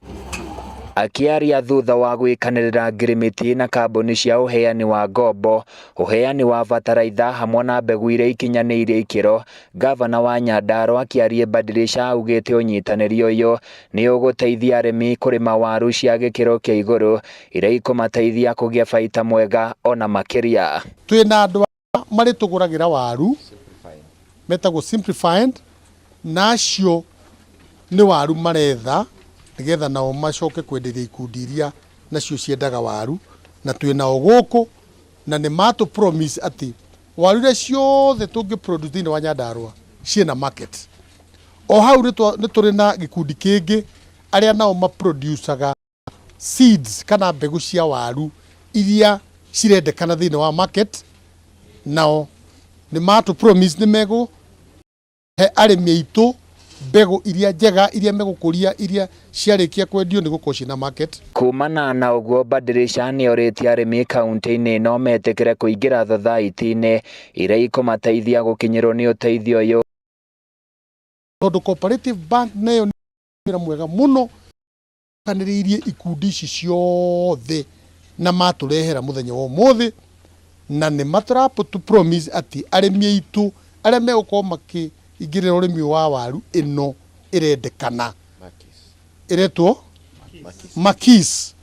Speaker 2: Akĩaria thutha wa gwĩkanĩrĩra ngirimiti na kambuni cia ũheani wa ngombo, ũheani wa bataraitha hamwe na mbegũ iria ikinyanĩirie ikĩro, gavana wa Nyandarua Kĩarie Badilisha augĩte ũnyitanĩri ũyũ nĩ ũgũteithia arĩmi kũrĩma waru cia gĩkĩro kĩa igũrũ iria ikũmateithia kũgĩa baita mwega ona makĩria.
Speaker 4: Twĩna andũ marĩ tũgũragĩra waru metagwo simplified, na acio nĩ waru maretha nĩgetha nao macoke kwenderia ikundi iria nacio ciendaga waru, na twĩ nao gũkũ na nĩ matũ promise atĩ waru iria ciothe tũngĩ produce thĩinĩ wa Nyandarua ciĩna market. O hau nĩ tũrĩ na gĩkundi kĩngĩ arĩa nao maproducaga seeds kana mbegũ cia waru iria cirendekana thĩinĩ wa market, nao nĩ matũ promise nĩ megũ he arĩmi aitũ mbegũ iria njega iria megũkũria iria ciarĩkia kwendio nĩ gũkorwo ciĩna market.
Speaker 2: Kumana na ũguo Badilisha nĩorĩtie arĩmi kaunti-inĩ ĩno metĩkĩre kũingĩra thothaitĩ-inĩ iria ikũmateithia gũkinyĩrwo nĩ ũteithio ũyũ.
Speaker 4: Tondũ Cooperative Bank nayo nĩ wĩra mwega mũno kanĩrĩirie ikundi ici ciothe na matũrehera mũthenya wa ũmũthĩ, na nĩ matũra promise atĩ arĩmi aitũ arĩa megũkorwo makĩingĩrĩra ũrĩmi wa waru ĩno ĩrendekana ĩretwo Makis,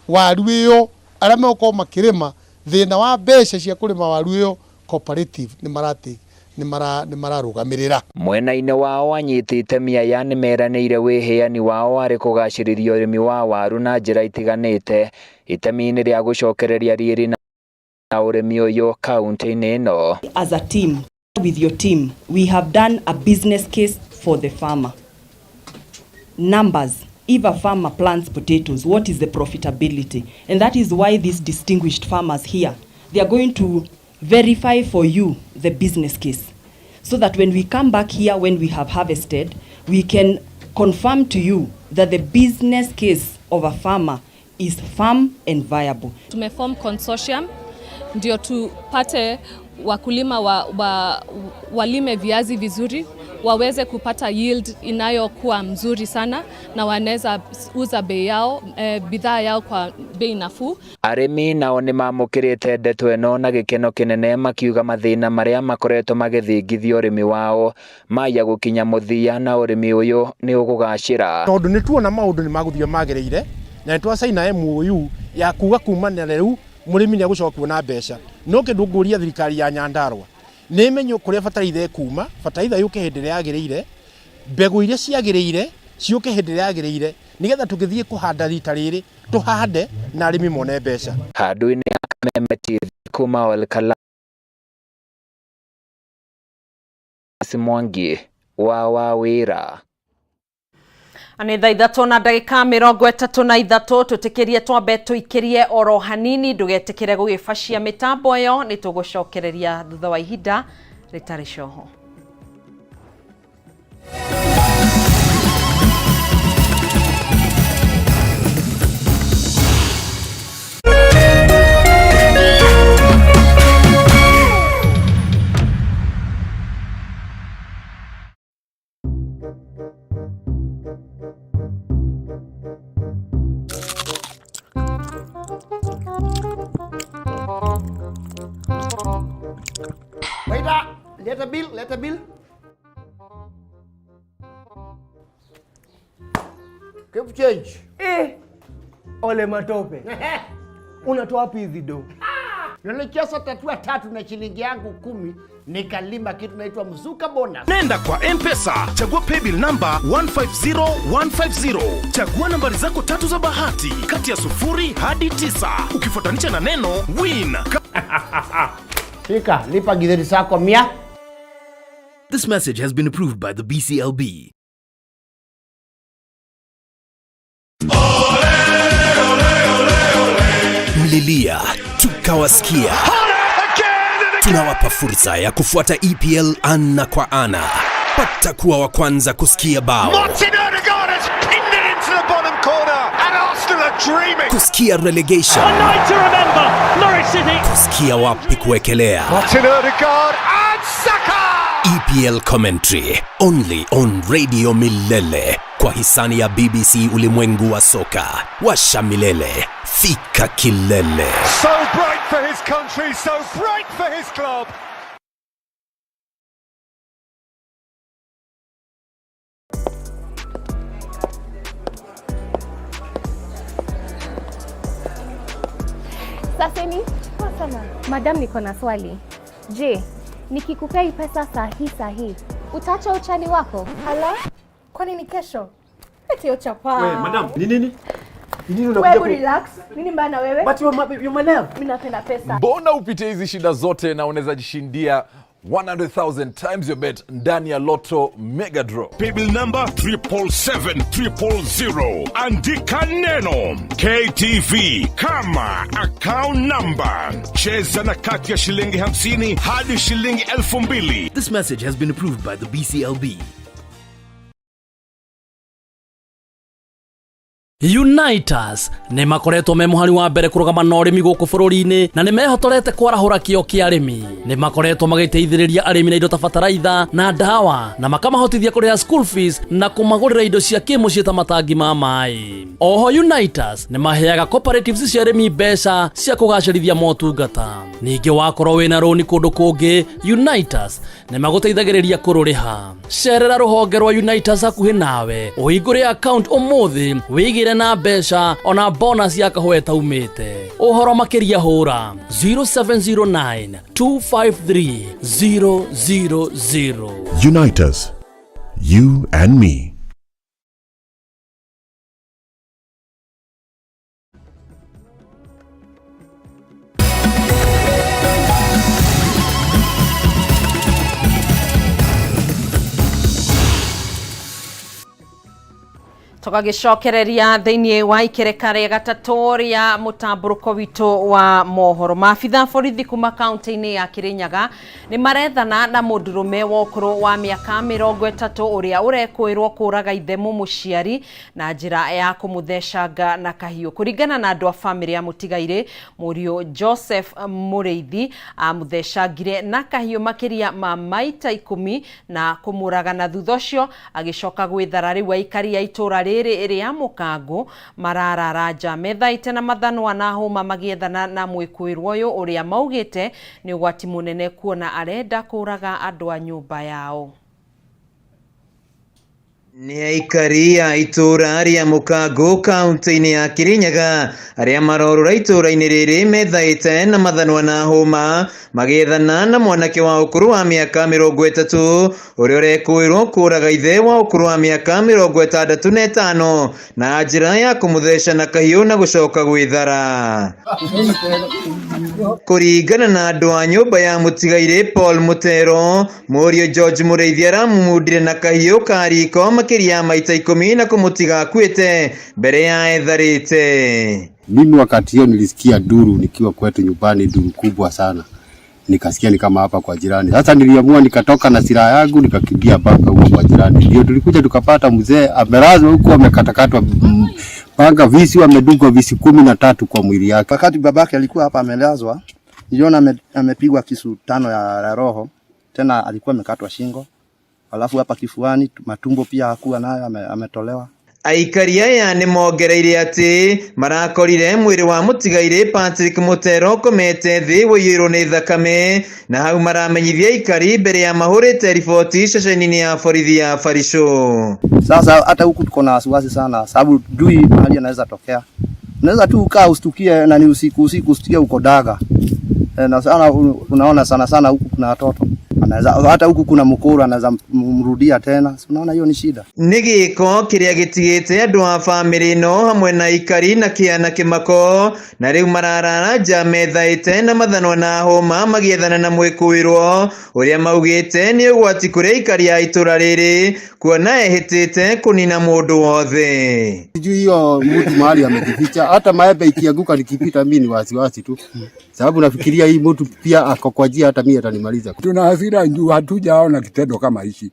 Speaker 4: waru ĩyo arĩa megũkorwo makĩrĩma thĩna wa mbeca cia kũrĩma waru ĩyo Cooperative nĩ mararũgamĩrĩra.
Speaker 2: Mwena-inĩ wao anyiti itemi aya nĩ meranĩire wĩheani wao harĩ kũgacĩrithia ũrĩmi wa waru na njĩra itiganĩte itemi-inĩ rĩa gũcokereria riri na ũrĩmi ũyũ kaunti-inĩ ĩno.
Speaker 11: As a team, with your team, we have done a business case for the farmer. Numbers. If a farmer plants potatoes, what is the profitability? And that is why these distinguished farmers here, they are going to verify for you the business case, so that when we come back here, when we have harvested, we can confirm to you that the business case of a farmer is firm and viable.
Speaker 12: Tumeform consortium ndio tupate wakulima walime viazi vizuri, waweze kupata yield inayokuwa mzuri sana na wanaweza uza bei yao, bidhaa yao kwa bei nafuu.
Speaker 2: Arĩmi nao nĩ mamũkĩrĩte ndeto ĩno na gĩkeno kĩnene makiuga mathĩna marĩa makoretwo magĩthingithia ũrĩmi wao maya gũkinya mũthia na ũrĩmi ũyũ nĩ ũgũgacĩra.
Speaker 13: Tondũ nĩ tuona maũndũ nĩ magũthiĩ magĩrĩire na nĩ twacaina MOU ya kuga kuma na rĩu mũrĩmi nĩ egũcoka kuona mbeca. No kĩndũ ngũria thirikari ya Nyandarua nĩ ĩmenye kũrĩa bataraitha ĩkuma, bataraitha yũke hĩndĩ ĩrĩa yagĩrĩire, mbegũ iria ciagĩrĩire ciũke hĩndĩ ĩrĩa yagĩrĩire, nĩgetha tũgĩthiĩ kũhanda rita rĩrĩ tũhande na arĩmi mone mbeca.
Speaker 2: Handũ-inĩ ha Kameme TV kuma Olkalau Mwangi wa Wawira.
Speaker 1: Nĩ thaa 3:33 tũtĩkĩrie twambe tũikĩrie oro hanini, ndũgetĩkĩre gũgĩbacia mĩtambo ĩyo, nĩ tũgũcokereria thutha wa ihinda rĩtarĩ coho.
Speaker 14: Waiter, leta bill, leta bill. Keep change.
Speaker 15: Eh, ole matope. Unatoa wapi hizi do?
Speaker 14: Nilicheza tatua tatu na shilingi yangu 10 nikalima kitu naitwa mzuka bonus.
Speaker 16: Nenda kwa M-Pesa, chagua paybill namba 150150. Chagua nambari zako tatu za bahati kati ya 0 hadi 9, ukifuatanisha na neno win.
Speaker 14: Fika, lipa githeri zako 100.
Speaker 17: This message has been approved by the BCLB.
Speaker 18: Mlilia tukawasikia. Tunawapa fursa ya kufuata EPL ana kwa ana. Pata kuwa wa kwanza kusikia bao,
Speaker 19: Martin Odegaard has pinned it into the bottom corner, and Arsenal are dreaming.
Speaker 18: kusikia relegation,
Speaker 19: A night to remember, Norwich City.
Speaker 18: kusikia wapi kuwekelea.
Speaker 19: Martin Odegaard and Saka.
Speaker 18: EPL commentary only on Radio Milele kwa hisani ya BBC Ulimwengu wa Soka. Washa milele, fika kilele.
Speaker 19: So bright for his country, so bright for his club.
Speaker 20: Saseni, poa sana. Madam, niko na swali. Je, nikikupea hii pesa sahi sahi, utaacha uchali wako? Hala?
Speaker 28: Kwani ni kesho? Eti ochapa.
Speaker 29: We, madam, ni nini? Ni nini unakuja
Speaker 28: Wewe
Speaker 29: ku-
Speaker 28: relax. Nini mbaya na wewe?
Speaker 29: But you're my love.
Speaker 28: Mimi napenda pesa.
Speaker 30: Mbona upite hizi shida zote na unaweza jishindia 100,000 times your bet ndani ya Lotto Mega Draw.
Speaker 16: Paybill number 777,000. Andika neno KTV kama account number. Cheza na kati ya shilingi 50 hadi shilingi 2,000.
Speaker 17: This message has been approved by the BCLB.
Speaker 31: Unitas nĩ makoretwo me mũhari wa mbere kũrũgama na ũrĩmi gũkũ bũrũri-inĩ na nĩ mehotorete kwarahũra kĩo kĩa arĩmi. Nĩ makoretwo magĩteithĩrĩria arĩmi na indo ta bataraitha na ndawa na makamahotithia kũrĩha school fees na kũmagũrĩra indo cia kĩmũciĩ ta matangi ma maĩ. Oho Unitas nĩ maheaga cooperatives cia arĩmi mbeca cia kũgacĩrithia motungata. Ningĩ wakorwo wĩna rũni kũndũ kũngĩ, Unitas nĩ magũteithagĩrĩria kũrũrĩha. Cerera rũhonge rwa Unitas hakuhĩ nawe ũhingũre account ũmũthĩ wĩigĩre na mbeca ona bonus ya kahũa ĩtaumĩte. Ũhoro makĩria hũra 0709 253 000.
Speaker 32: Unite us. You and me.
Speaker 1: Tũgagĩcokereria thĩinĩ wa ikereka rĩa gatatũ rĩa mũtambũrũko witũ wa mohoro. Maabitha borithi kuma kaunti-inĩ ya Kirinyaga nĩ marethana na mũndũrũme wa ũkũrũ wa mĩaka 30 ũrĩa ũrekũĩrwo kũraga ithe mũmũciari na njĩra ya kũmũthecanga na kahiũ. Kũringana na andũ a bamĩrĩ ya mũtigairĩ, mũriũ Joseph Mũrĩithi amũthecangire na kahiũ makĩria ma maita 10 na kũmũraga, na thutha ũcio agĩcoka gwĩthara. Rĩu aikari a itũũra rĩrĩ rĩa Mũkangũ mararara nja methaite na mathanwa na hũma magĩethana na mwĩkũĩrwo ũyũ ũrĩa maugĩte nĩ ũgwati mũnene kuona arenda kũraga andũ a nyũmba yao.
Speaker 33: Nĩ aikari a itũũra rĩa Mũkangũ kaunti-inĩ ya Kirinyaga arĩa marorũra itũũra-inĩ rĩrĩ methaĩte na mathanwa na hũma magĩethana na mwanake wa ũkũrũ wa mĩaka 30 ũrĩa ũrekũĩrwo kũraga ithe wa ũkũrũ wa mĩaka 65 na njĩra ya kũmũtheca na kahiũ na gũcoka gwĩthara. Kũringana na andũ a nyũmba ya mũtigairĩ Paul Mutero, mũriũ George Mũrĩithi aramũmundire na kahiũ ka riko makĩria ya maita 10 na kũmũtiga akuĩte mbere ya etharĩte.
Speaker 34: Mimi wakati hiyo nilisikia duru nikiwa kwetu nyumbani, duru kubwa sana, nikasikia ni kama hapa kwa jirani. Sasa niliamua nikatoka na silaha yangu nikakimbia mpaka huko kwa jirani, ndio tulikuja tukapata mzee amelazwa huko, amekatakatwa panga visu, amedungwa visu 13 kwa mwili yake.
Speaker 35: Wakati babake alikuwa hapa amelazwa, niliona amepigwa kisu 5 ya roho, tena alikuwa amekatwa shingo, alafu hapa kifuani, matumbo pia hakuwa nayo, ametolewa.
Speaker 33: Aikari aya nĩ mongereire atĩ marakorire mwĩrĩ wa mũtigairĩ Patrick Mutero ũkomete thĩ ũiyũirwo nĩ thakame, na hau maramenyithia aikari mbere ya mahũrĩte riboti ceceni-inĩ ya borithi ya Barisho.
Speaker 35: Sasa hata huku tuko na wasiwasi sana, sababu dui mahali anaweza tokea. Unaweza tu ukaa ustukie na ni usiku usiku ustukie uko daga. E, na sana unaona sana sana huku kuna watoto. Anaweza hata huku kuna mkuru anaweza mrudia tena. Si unaona hiyo ni shida.
Speaker 33: Nĩ gĩko kĩrĩa gĩtigĩte andũ a bamĩrĩ ĩno hamwe na aikari na kĩa na kĩmako, na rĩu mararara nja methaĩte na mathanwa na hũma magĩethana na mwĩkũĩrwo ũrĩa maugĩte nĩ ũgwati kũrĩ aikari a itũra rĩrĩ kuona ehĩtĩte kũnina mũndũ wothe.
Speaker 34: Sijui hiyo mtu mahali amejificha, hata maembe ikianguka nikipita mimi ni wasiwasi tu, sababu nafikiria hii mtu pia ako kwa njia, hata mimi atanimaliza.
Speaker 3: Tuna hasira juu hatujaona kitendo kama hichi.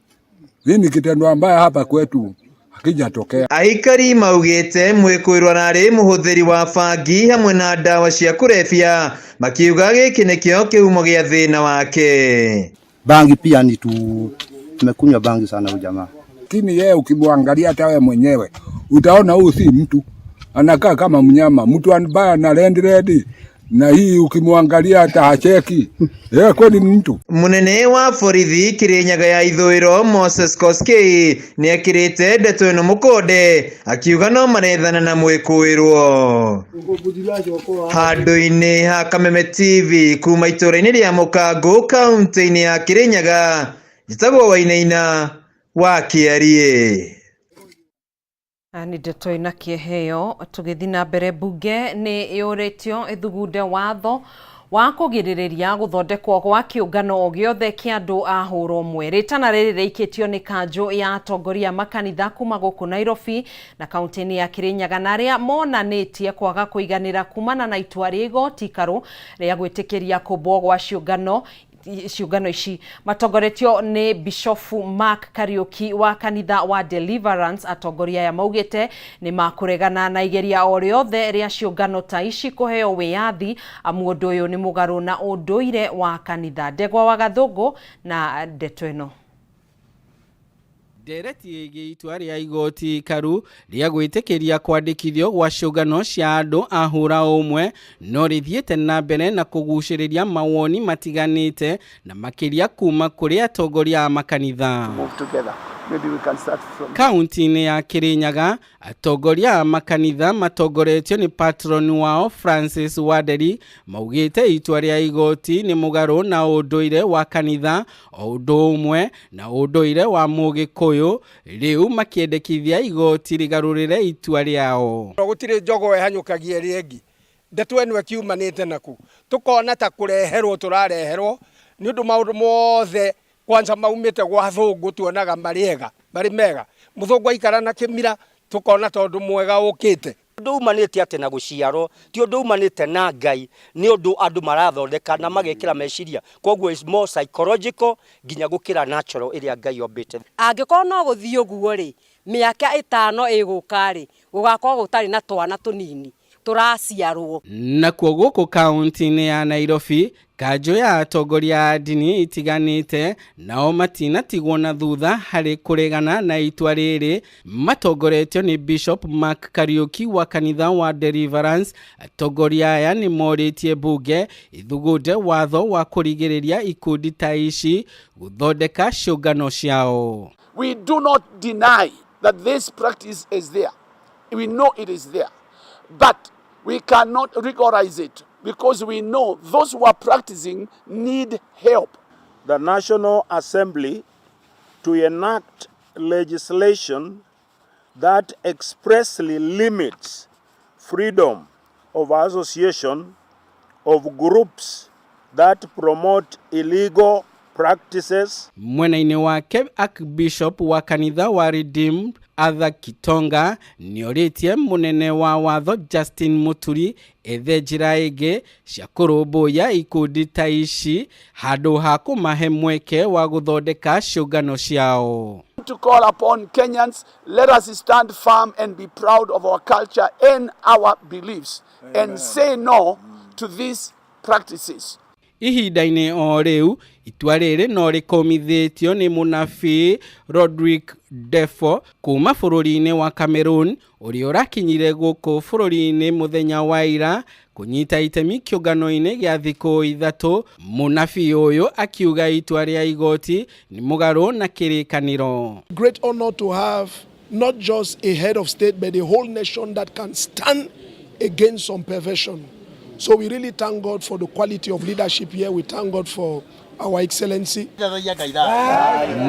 Speaker 3: Hii ni kitendo ambaye hapa kwetu hakijatokea.
Speaker 33: Aikari maugĩte mwĩkũĩrwo ararĩ mũhũthĩri wa bangi hamwe na ndawa cia kũrebia, makiuga gĩkĩ nĩkĩo kĩhumo gĩa thĩna wake.
Speaker 35: Bangi pia ni tu tumekunywa bangi sana huyu jamaa.
Speaker 3: Lakini yeye ukimwangalia hata wewe mwenyewe utaona huyu si mtu, anakaa kama mnyama, mtu ambaye ana red red na hii ukimwangalia hata hacheki. Yeye kweli ni mtu.
Speaker 33: Munene wa borithi Kirinyaga ya ithũĩro Moses Koskei nĩ ekĩrĩte ndeto ĩno mũkonde akiuga no marethana na mwĩkũĩrwo. Handũ-inĩ ha Kameme TV kuma itũũra-inĩ rĩa Mũkangũ kaũntĩ-inĩ ya Kirinyaga, njĩtagwo Wainaina wa Kĩariĩ.
Speaker 1: Nĩ ndeto ĩna kĩeha tũgĩthiĩ na mbere, mbunge nĩ yũrĩtio ĩthugunde watho wa kũgirĩrĩria gũthondekwo gwa kĩũngano o gĩothe kĩa andũ a hũra ũmwe. Rĩtana rĩrĩ rĩikĩtio nĩ kanjũ ya atongoria a makanitha kuma gũkũ Nairobi na kaũntĩ-inĩ ya Kirinyaga, na arĩa monanĩtie kwaga kũiganĩra kumana na itua rĩa igoti ikarũ rĩa gwĩtĩkĩria kũmbwo gwa ciũngano ici. Matongoretio nĩ Bishofu Mark Kariuki wa kanitha wa Deliverance. Atongoria aya maugĩte nĩ makũregana na igeria o rĩothe rĩa ciũngano ta ici kũheo wĩyathi, amu ũndũ ũyũ nĩ mũgarũ na ũndũire wa kanitha. Ndegwa wa Gathũngũ na ndeto ĩno.
Speaker 4: Ndereti ĩgiĩ itua rĩa igoti ikaru rĩa gwĩtĩkĩria kwandĩkithio gwa ciũngano cia andũ a hũra ũmwe no rĩthiĩte na mbere na kũgucĩrĩria mawoni matiganĩte na makĩria kuma kũrĩ atongoria a makanitha. Kaunti-inĩ ya Kirinyaga, atongoria a makanitha matongoretio nĩ patron wao Francis Wanderi maugĩte itua rĩa igoti nĩ mũgarũ na ũndũire wa kanitha o ũndũ ũmwe na ũndũire wa mũgĩkũyũ, rĩu makĩendekithia igoti rĩgarũrĩre itua rĩao.
Speaker 5: Gũtirĩ njogo ĩhanyũkagia ĩrĩa ĩngĩ, ndeto ĩno ĩkiumanĩte naku tũkona ta kũreherwo tũrareherwo nĩ ũndũ maũndũ mothe kwanza maumĩte gwa thũngũ tuonaga marĩ ega marĩ mega. Mũthũngũ aikara na kĩmira tũkona tondũ mwega ũkĩte.
Speaker 6: Ũndũ umanĩte atĩ na gũciarwo ti ũndũ umanĩte na Ngai, nĩ ũndũ andũ marathondeka na magekĩra meciria, koguo is more psychological nginya gũkĩra natural ĩrĩa Ngai ombĩte.
Speaker 7: Angĩkorwo no gũthiĩ ũguo rĩ, mĩaka 5 ĩgũka rĩ, gũgakorwo gũtarĩ na twana tũnini tũraciarwo.
Speaker 4: Nakuo gũkũ kaunti-inĩ ya Nairobi, kanjũ ya atongoria a ndini itiganĩte nao matinatigwo na thutha harĩ kũregana na itua rĩrĩ, matongoretio nĩ Bishop Mark Kariuki wa kanitha wa Deliverance. Atongoria aya nĩ morĩtie mbunge ithugunde watho wa kũrigĩrĩria ikundi ta ici gũthondeka ciũngano ciao.
Speaker 8: We do not deny that this practice is there. We know it is there. But we cannot rigorize it because we know those who are practicing need help.
Speaker 9: The National Assembly to enact legislation that expressly limits freedom of association of groups that promote illegal practices.
Speaker 4: Mwena-inĩ wake Archbishop wa kanitha wa Redeemed Arthur Kitonga nĩorĩtie mũnene wa watho Justin Muturi ethe njĩra ĩngĩ cia kũrũmbũiya ikundi ta ici handũ ha kũmahe mweke wa gũthondeka ciũngano ciao.
Speaker 8: To call upon Kenyans, let us stand firm and be proud of our culture and our beliefs. Amen. And say no to these practices.
Speaker 4: Ihinda-inĩ o rĩu itua rĩrĩ no rĩkũmithĩtio nĩ mũnabii Rodrick Defo kuma bũrũri-inĩ wa Cameroon ũrĩa ũrakinyire gũkũ bũrũri-inĩ mũthenya wa ira kũnyita itemi kĩũngano-inĩ gĩa thikũ ithatũ. Mũnabii ũyũ akiuga itua rĩa igoti nĩ mũgarũ na kĩrĩkanĩro.
Speaker 2: Great honor to have not just a head of state but a whole nation that can stand against some perversion. So we really thank God for the quality of leadership here. We thank God for our excellency.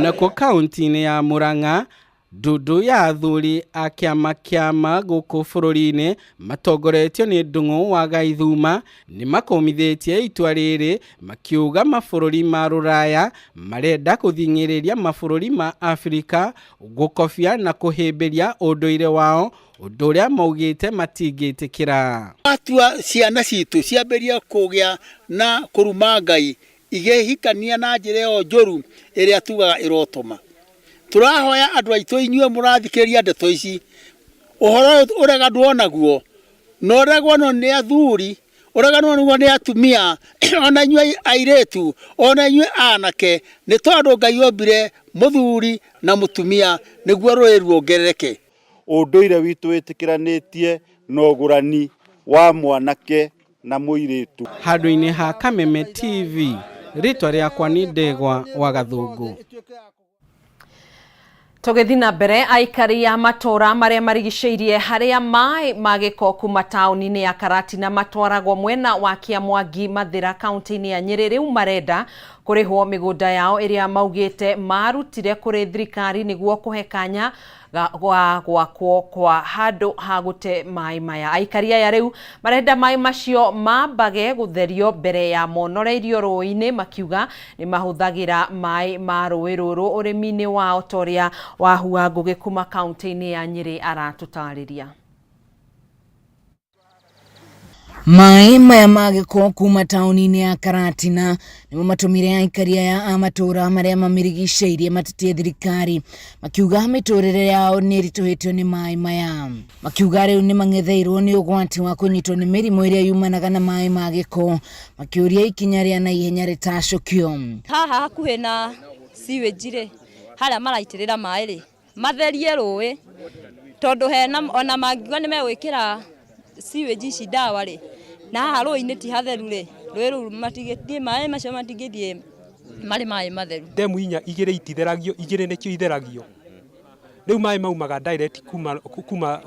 Speaker 4: Nakuo kaunti-inĩ ya Murang'a ndundu ya athuri a kĩama kĩama gũkũ bũrũri-inĩ matongoretio nĩ Ndung'u wa Gaithuma nĩ makũmithĩtie itua rĩrĩ makiuga mabũrũri ma rũraya marenda gũthing'ĩrĩria mabũrũri ma Afrika gũkobia na kũhĩmbĩria ũndũire wao ũndũ ũrĩa maugĩte matingĩtĩkĩra.
Speaker 10: Atua ciana citũ ciambĩrĩria kũgĩa na kũruma Ngai igĩhikania na njĩra ĩyo njũru ĩrĩa tugaga ĩrotũma. Tũrahoya andũ aitũ inyuĩ mũrathikĩrĩria ndeto ici, ũhoro ũyũ ũreganwo naguo, na ũreganwo nĩ athuri, ũreganwo naguo nĩ atumia, ona inyuĩ airĩtu, ona inyuĩ anake, nĩ tondũ Ngai ombire mũthuri na mũtumia nĩguo rũrĩrĩ ruongerereke.
Speaker 9: Ũndũire witũ wĩtĩkĩranĩtie na ũgũrani wa mwanake na mũirĩtu.
Speaker 4: Handũ-inĩ ha Kameme TV, rĩtwa rĩakwa nĩ Ndegwa wa Gathũngũ.
Speaker 1: Tũgĩthiĩ na mbere, aikari a matũũra marĩa marigicĩirie harĩa maĩ ma gĩko kuma taũni-inĩ ya Karatina matwaragwo mwena wa Kĩamwangi Mathĩra kaunti-inĩ ya Nyĩrĩ rĩu marenda kũrĩhwo mĩgũnda yao ĩrĩa maugĩte marutire kũrĩ thirikari nĩguo kũhe kanya ga gwakwo kwa handũ ha gũte maĩ maya. Aikari aya rĩu marenda maĩ macio mambage gũtherio mbere ya monoreirio rũĩ-inĩ makiuga nĩ mahũthagĩra maĩ ma rũĩ rũrũ ũrĩmi-inĩ wao ta ũrĩa Wahua Ngũgĩ kuma kaunti-inĩ ya Nyĩrĩ aratũtarĩria.
Speaker 11: Maĩ maya ma gĩko kuma taũni-inĩ ya Karatina nĩmo matũmire aikari aya a matũũra marĩa mamĩrigicĩirie matetie thirikari makiuga mĩtũrĩre yao nĩ ĩritũhĩtio nĩ maĩ maya. Makiuga rĩu nĩ mang'etheirwo nĩ ũgwati wa kũnyitwo nĩ mĩrimũ ĩrĩa yumanaga na maĩ ma gĩko, makĩũria ikinya rĩa naihenya rĩtacũkio.
Speaker 12: Haha hakuhĩ na sewage rĩ, harĩa maraitĩrĩra maĩ rĩ, matherie rũĩ tondũ hena ona mangiuga nĩ megwĩkĩra sewage ici ndawa rĩ, na haha rũĩ-inĩ ti hatheru rĩ, rũĩ rũu matingĩthiĩ, maĩ macio matingĩthiĩ marĩ maĩ matheru.
Speaker 13: Ndemu inya igĩrĩ ititheragio, igĩrĩ nĩkĩo itheragio. Rĩu maĩ maumaga direct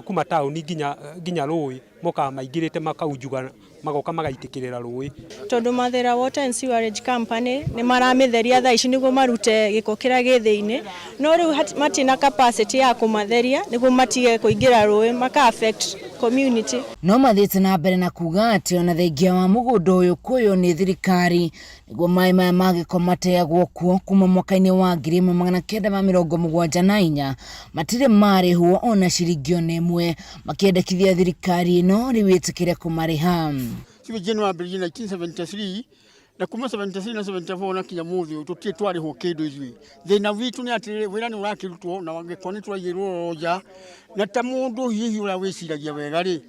Speaker 13: kuma taũni nginya rũĩ, mokaga maingĩrĩte makaunjuga magoka magaitĩkĩrĩra rũĩ.
Speaker 14: Tondũ Mathĩra Water and Sewerage Company nĩ maramĩtheria thaa ici nĩguo marute gĩko kĩrĩa gĩ thĩinĩ, no rĩu matina capacity ya kũmatheria nĩguo matige kũingĩra rũĩ maka affect community.
Speaker 11: No mathiĩte na mbere na kuga atĩ ona thengia wa mũgũnda ũyũ kũywo nĩ thirikari nĩguo maĩ maya ma gĩko mateagwo kuo kuma mwaka-inĩ wa 1974 matirĩ marĩhwo ona ciringi ona ĩmwe, makĩendekithia thirikari ĩno rĩu ĩtĩkĩre kũmarĩha.
Speaker 15: Sewage ĩno yambĩrĩirie 1973 na kuma 73 na 74 na kinya mũthĩ ũyũ tũtirĩ twarĩhwo kĩndũ ithuĩ. Thĩna witũ nĩ atĩrĩrĩ, wĩra nĩ ũrakĩrutwo na gĩko nĩ tũraigĩrwo oro nja, na ta mũndũ hihi ũrĩa wĩciragia wega rĩ,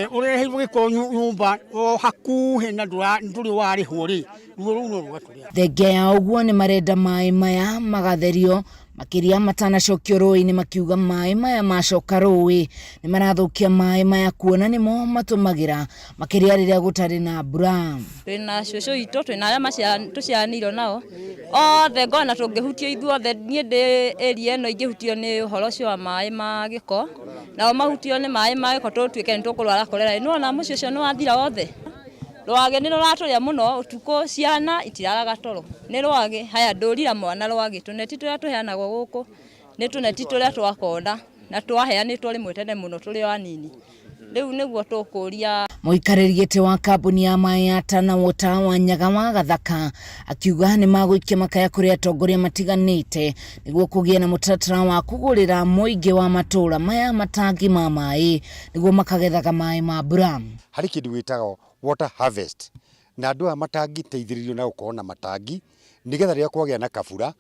Speaker 15: ũreheirwo gĩko nyũmba o hakuhĩ na ndũrĩ warĩhwo rĩ, ruo rũu no rũgatũrĩa.
Speaker 11: Thengia ya ũguo nĩ marenda maĩ maya magatherio makĩria matanacokio rũĩ-inĩ, makiuga maĩ maya macoka rũĩ nĩ marathũkia maĩ maya kuona nĩmo matũmagĩra makĩria rĩrĩa gũtarĩ na mbura.
Speaker 12: Twĩna cũcũ witũ, twĩna arĩa tũciaranĩirwo nao othe, ngona tũngĩhutio ithuothe, niĩ ndĩ area ĩno ingĩhutio nĩ ũhoro ũcio wa maĩ ma gĩko, nao mahutio nĩ maĩ ma gĩko tũtuĩke nĩ tũkũrwara korera. Nĩ wona mũciĩ ũcio nĩ wathira wothe. Rwagĩ nĩ rũratũrĩa mũno ũtukũ, ciana itiraraga toro nĩ rwagĩ. Haya, ndũrira mwana rwagĩ, tũneti tũrĩa tũheanagwo gũkũ nĩ tũneti tũrĩa twakonda na twaheanĩtwo rĩmwe tene mũno tũrĩ o anini. Rĩu nĩguo tũkũria.
Speaker 11: Mũikarĩri gĩtĩ wa kambuni ya maĩ ya Tana Water wa Nyaga wa Gathaka akiuga nĩ magũikia makaya kũrĩ atongoria matiganĩte nĩguo kũgĩe na mũtaratara wa kũgũrĩra mũingĩ wa matũũra maya matangi ma maĩ nĩguo makagethaga maĩ ma mbura.
Speaker 18: Harĩ kĩndũ gĩtagwo water harvest, na andũ aya matangĩteithĩrĩrio na gũkorwo na matangi nĩgetha rĩrĩa kwagĩa na kabura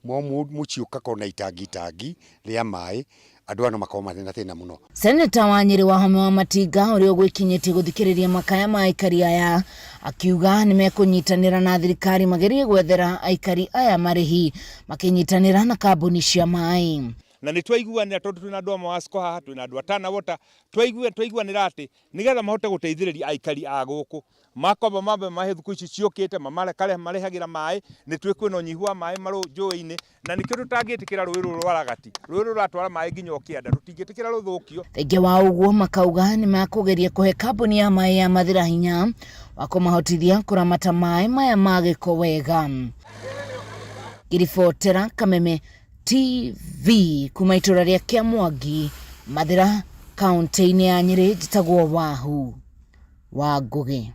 Speaker 18: mũciĩ ũgakorwo na itangi itangi rĩa maĩ. Andũ aya no makorwo marĩ na thĩna mũno.
Speaker 11: Seneta wa Nyĩrĩ Wahome Wamatinga ũrĩa ũgwĩkinyĩtie gũthikĩrĩria makaya ma aikari aya akiuga nĩmekũnyitanĩra na thirikari magerie gwethera aikari aya marĩhi makĩnyitanĩra na kambuni cia maĩ.
Speaker 16: Na nĩ twaiguanĩra tondũ twĩna andũ a Mawasco haha, twĩna andũ a Tana Water, twaiguanĩra atĩ nĩgetha mahote gũteithĩrĩria aikari a gũkũ, makwamba mambe mahe thukũ ici ciũkĩte mamarehagira maĩ, nĩ twĩkwĩna ũnyihu wa maĩ njũĩ-inĩ, na nĩkĩo tũtangĩtĩkĩra rũĩ rũrũ rwa Ragati, rũĩ rũrũ rũratwara maĩ nginya Ũkĩanda, tũtingĩtĩkĩra rũthũkio.
Speaker 11: Thengia wa ũguo makauga nĩmekũgeria kũhe kambuni ya maĩ ya Mathira hinya wa kũmahotithia kũramata maĩ maya ma gĩko wega. Ngĩribotera Kameme TV kuma itũra rĩa Kĩamwangi, Mathira, kaunti-inĩ ya Nyĩrĩ, njĩtagwo Wahu wa Ngũgĩ.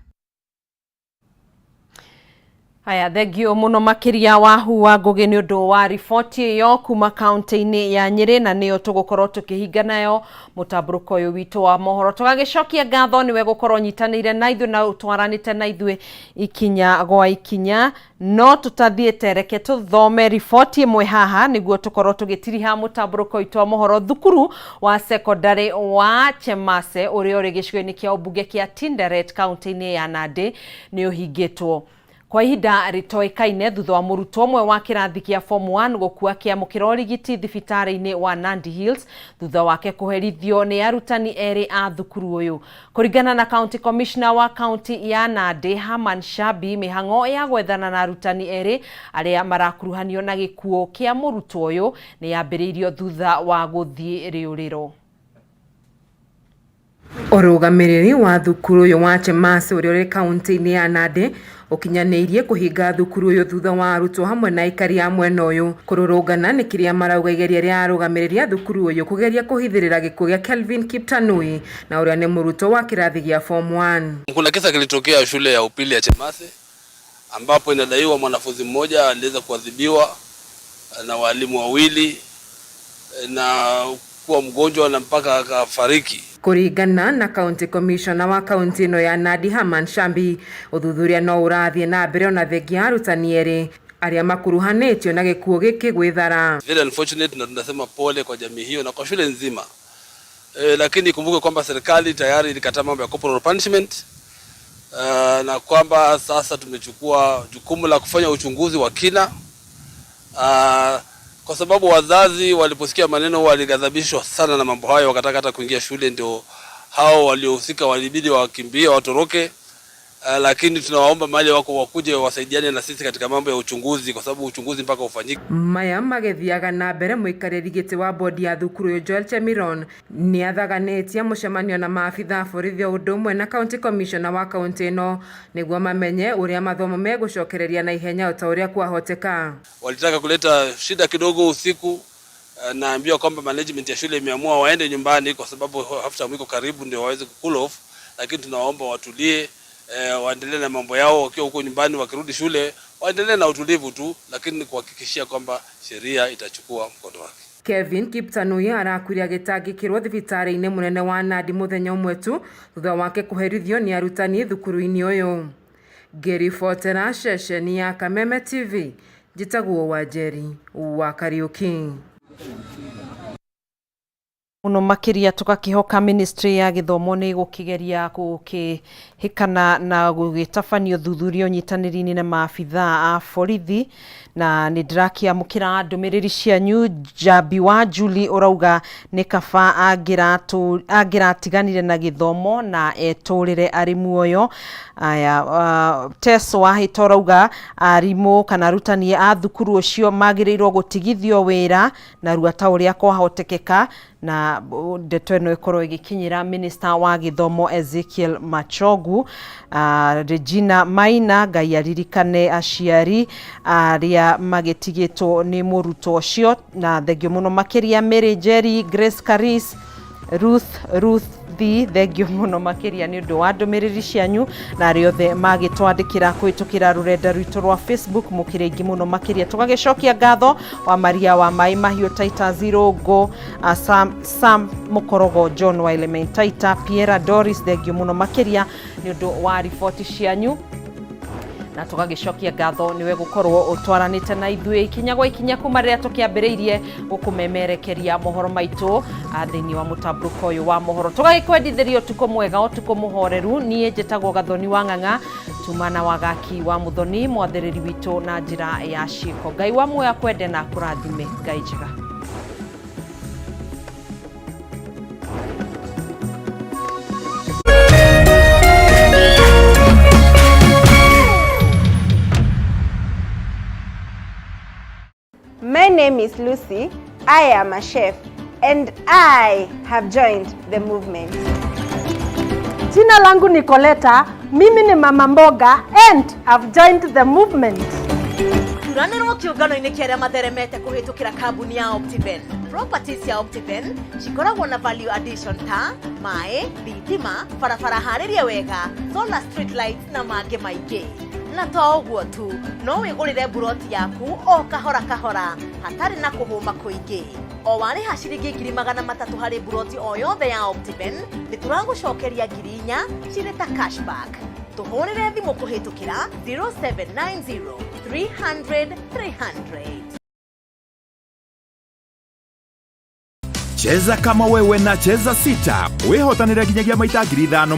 Speaker 1: Haya, thengio muno makiria Wahu wa Ngugi ni undu wa riboti iyo kuma kaunti-inĩ ya Nyĩrĩ, na nĩyo tũgũkorwo tũkĩhinga nayo mũtambũrũko ũyũ witũ wa mohoro. Tũgagĩcokia ngatho nĩwe gũkorwo nyitanĩire na ithuĩ na ũtwaranĩte na ithuĩ ikinya gwa ikinya. No tũtathiĩte, reke tũthome riboti ĩmwe haha nĩguo tũkorwo tũgĩtiriha mũtambũrũko witũ wa mohoro. Thukuru wa sekondari wa Chemase ũrĩa ũrĩ gĩcigo-inĩ kĩa ũmbunge kĩa Tinderet kaunti-inĩ ya Nandi nĩ ũhingĩtwo kwa ihinda rĩtoĩkaine thutha wa mũrutwo ũmwe wa kĩrathi kĩa form 1 gũkua kĩamũkĩra ũrigiti thibitarĩ-inĩ wa Nandi Hills thutha wake kũherithio nĩ arutani erĩ a thukuru ũyũ. Kũringana na County Commissioner wa kaunti ya Nandi Herman Shabi, mĩhang'o ya gwethana na arutani erĩ arĩa marakuruhanio na gĩkuũ kĩa mũrutwo ũyũ nĩ yambĩrĩirio thutha wa gũthiĩ rĩũrĩro.
Speaker 17: Ũrũgamĩrĩri wa thukuru ũyũ wa Chemase ũrĩa ũrĩ kaunti-inĩ ya Nandi ũkinyanĩirie kũhinga thukuru ũyũ thutha wa arutwo hamwe na aikari a mwena ũyũ kũrũrũngana nĩ kĩrĩa marauga igeria rĩa arũgamĩrĩri a thukuru ũyũ kũgeria kũhithĩrĩra gĩkuũ gĩa Kelvin Kiptanui na ũrĩa nĩ mũrutwo wa kĩrathi gĩa form 1.
Speaker 19: Kuna kisa kilitokea shule ya upili ya Chemase ambapo inadaiwa mwanafunzi mmoja aliweza kuadhibiwa na walimu wawili na kuwa mgonjwa na mpaka akafariki.
Speaker 17: Kũringana na County Commissioner wa kaunti ĩno ya Nandi Herman Shambi, ũthuthuria no ũrathiĩ na mbere ona thengia arutani erĩ arĩa makuruhanĩtio na gĩkuũ gĩkĩ gwĩthara.
Speaker 19: Very unfortunate, na tunasema pole kwa jamii hiyo na kwa shule nzima. Lakini ikumbuke kwamba serikali tayari ilikataa mambo ya corporal punishment, na kwamba sasa tumechukua jukumu la kufanya uchunguzi wa kina, kwa sababu wazazi waliposikia maneno walighadhabishwa sana na mambo hayo, wakataka hata kuingia shule, ndio hao waliohusika walibidi wakimbie watoroke. Lakini tunawaomba mahali wako wakuje wasaidiane na sisi katika mambo ya uchunguzi, kwa sababu uchunguzi mpaka ufanyike.
Speaker 17: Maya magĩthiaga na mbere, mũikarĩri gĩtĩ wa bodi ya thukuru ũyũ Joel Chemiron nĩ athaganĩtie mũcemanio na maabitha a borithi o ũndũ ũmwe na county commissioner wa kaunti ĩno nĩguo mamenye ũrĩa mathomo megũcokereria na ihenya o ta ũrĩa kwahoteka.
Speaker 19: Walitaka kuleta shida kidogo usiku, naambiwa kwamba management ya shule imeamua waende nyumbani kwa sababu half term iko karibu, ndio waweze cool off, lakini tunawaomba watulie, waendelee na mambo yao wakiwa huko nyumbani, wakirudi shule waendelee na utulivu tu, lakini ni kuhakikishia kwamba sheria itachukua mkondo wake.
Speaker 17: Kevin Kiptanui arakuire agĩtangĩkĩrwo thibitarĩ-inĩ mũnene wa Nandi mũthenya ũmwe tu thutha wake kũherithio nĩ arutani thukuru-inĩ ũyũ. Ngĩribotera ceceni ya Kameme TV, njĩtagwo Wanjeri wa Kariũki.
Speaker 1: Muno makiria tugakihoka ministry ya githomo ni gukigeria gukihikana na gugitabanio thuthuria unyitanĩri-inĩ na maabitha a borithi. Na nĩ ndĩrakĩamũkĩra ndũmĩrĩri cianyu. Jambi wa Julie ũrauga nĩ kaba angĩratiganire na gĩthomo na etũrĩre arĩ muoyo. Aya, Tess Wahĩto ũrauga arimũ kana arutani a thukuru ũcio magĩrĩirwo gũtigithio wĩra narua ta ũrĩa kwahotekeka, na ndeto ĩno ĩkorwo ĩgĩkinyĩra minister wa gĩthomo Ezekiel Machogu. Regina Maina, Ngai aririkane aciari arĩa magĩtigĩtwo nĩ mũrutwo ũcio, na thengio mũno makĩria Mary Jerry, Grace Caris, Ruth thi, thengio mũno makĩria nĩ ũndũ wa ndũmĩrĩri cianyu na arĩa othe magĩtwandĩkĩra kũhĩtũkĩra rũrenda rwitũ rwa Facebook, mũkĩrĩ aingĩ mũno makĩria. Tũgagĩcokia ngatho wa Maria wa Maĩ Mahiũ, Titus Irũngũ, Sam Mũkorogo, John wa Elementaita, Piera Doris, thengio mũno makĩria nĩ ũndũ wa riboti cianyu. Na tũgagĩcokia ngatho nĩwe gũkorwo ũtwaranĩte na ithuĩ ikinya gwa ikinya kuma rĩrĩa tũkĩambĩrĩirie gũkũmemerekeria mohoro maitũ thĩinĩ wa mũtambũrũko ũyũ wa mohoro. Tũgagĩkwendithĩria ũtukũ mwega, ũtukũ mũhoreru. Niĩ njĩtagwo Gathoni wa Ng'ang'a, tuma na wagaki wa Muthoni, mwathĩrĩri witũ na njĩra ya ciĩko. Ngai wa muoyo akwende na akũrathime. Ngai njega.
Speaker 20: My name is Lucy. I am a chef and I have joined the movement.
Speaker 21: Jina langu ni Coleta, mimi ni mama mboga and I've joined the movement.
Speaker 22: Thuranĩrwo kĩũngano-inĩ kĩa arĩa matheremete kũhĩtũkĩra kambuni ya Optiven. Properties cia Optiven cikoragwo na value addition ta maĩ, thitima, barabara harĩrie wega, solar street lights na mangĩ maingĩ. Na to ũguo tu, no wĩgũrĩre mburoti yaku o kahora kahora hatarĩ na kũhũma kũingĩ. O warĩha ciringi 300,000 harĩ mburoti o yothe ya Optiven, nĩ tũragũcokeria 4,000 cirĩ ta cashback. Tũhũrĩre thimũ kũhĩtũkĩra 0790 300 300.
Speaker 23: Cheza kama wewe na Cheza 6 wihotanire nginyagia maita 5,000 ma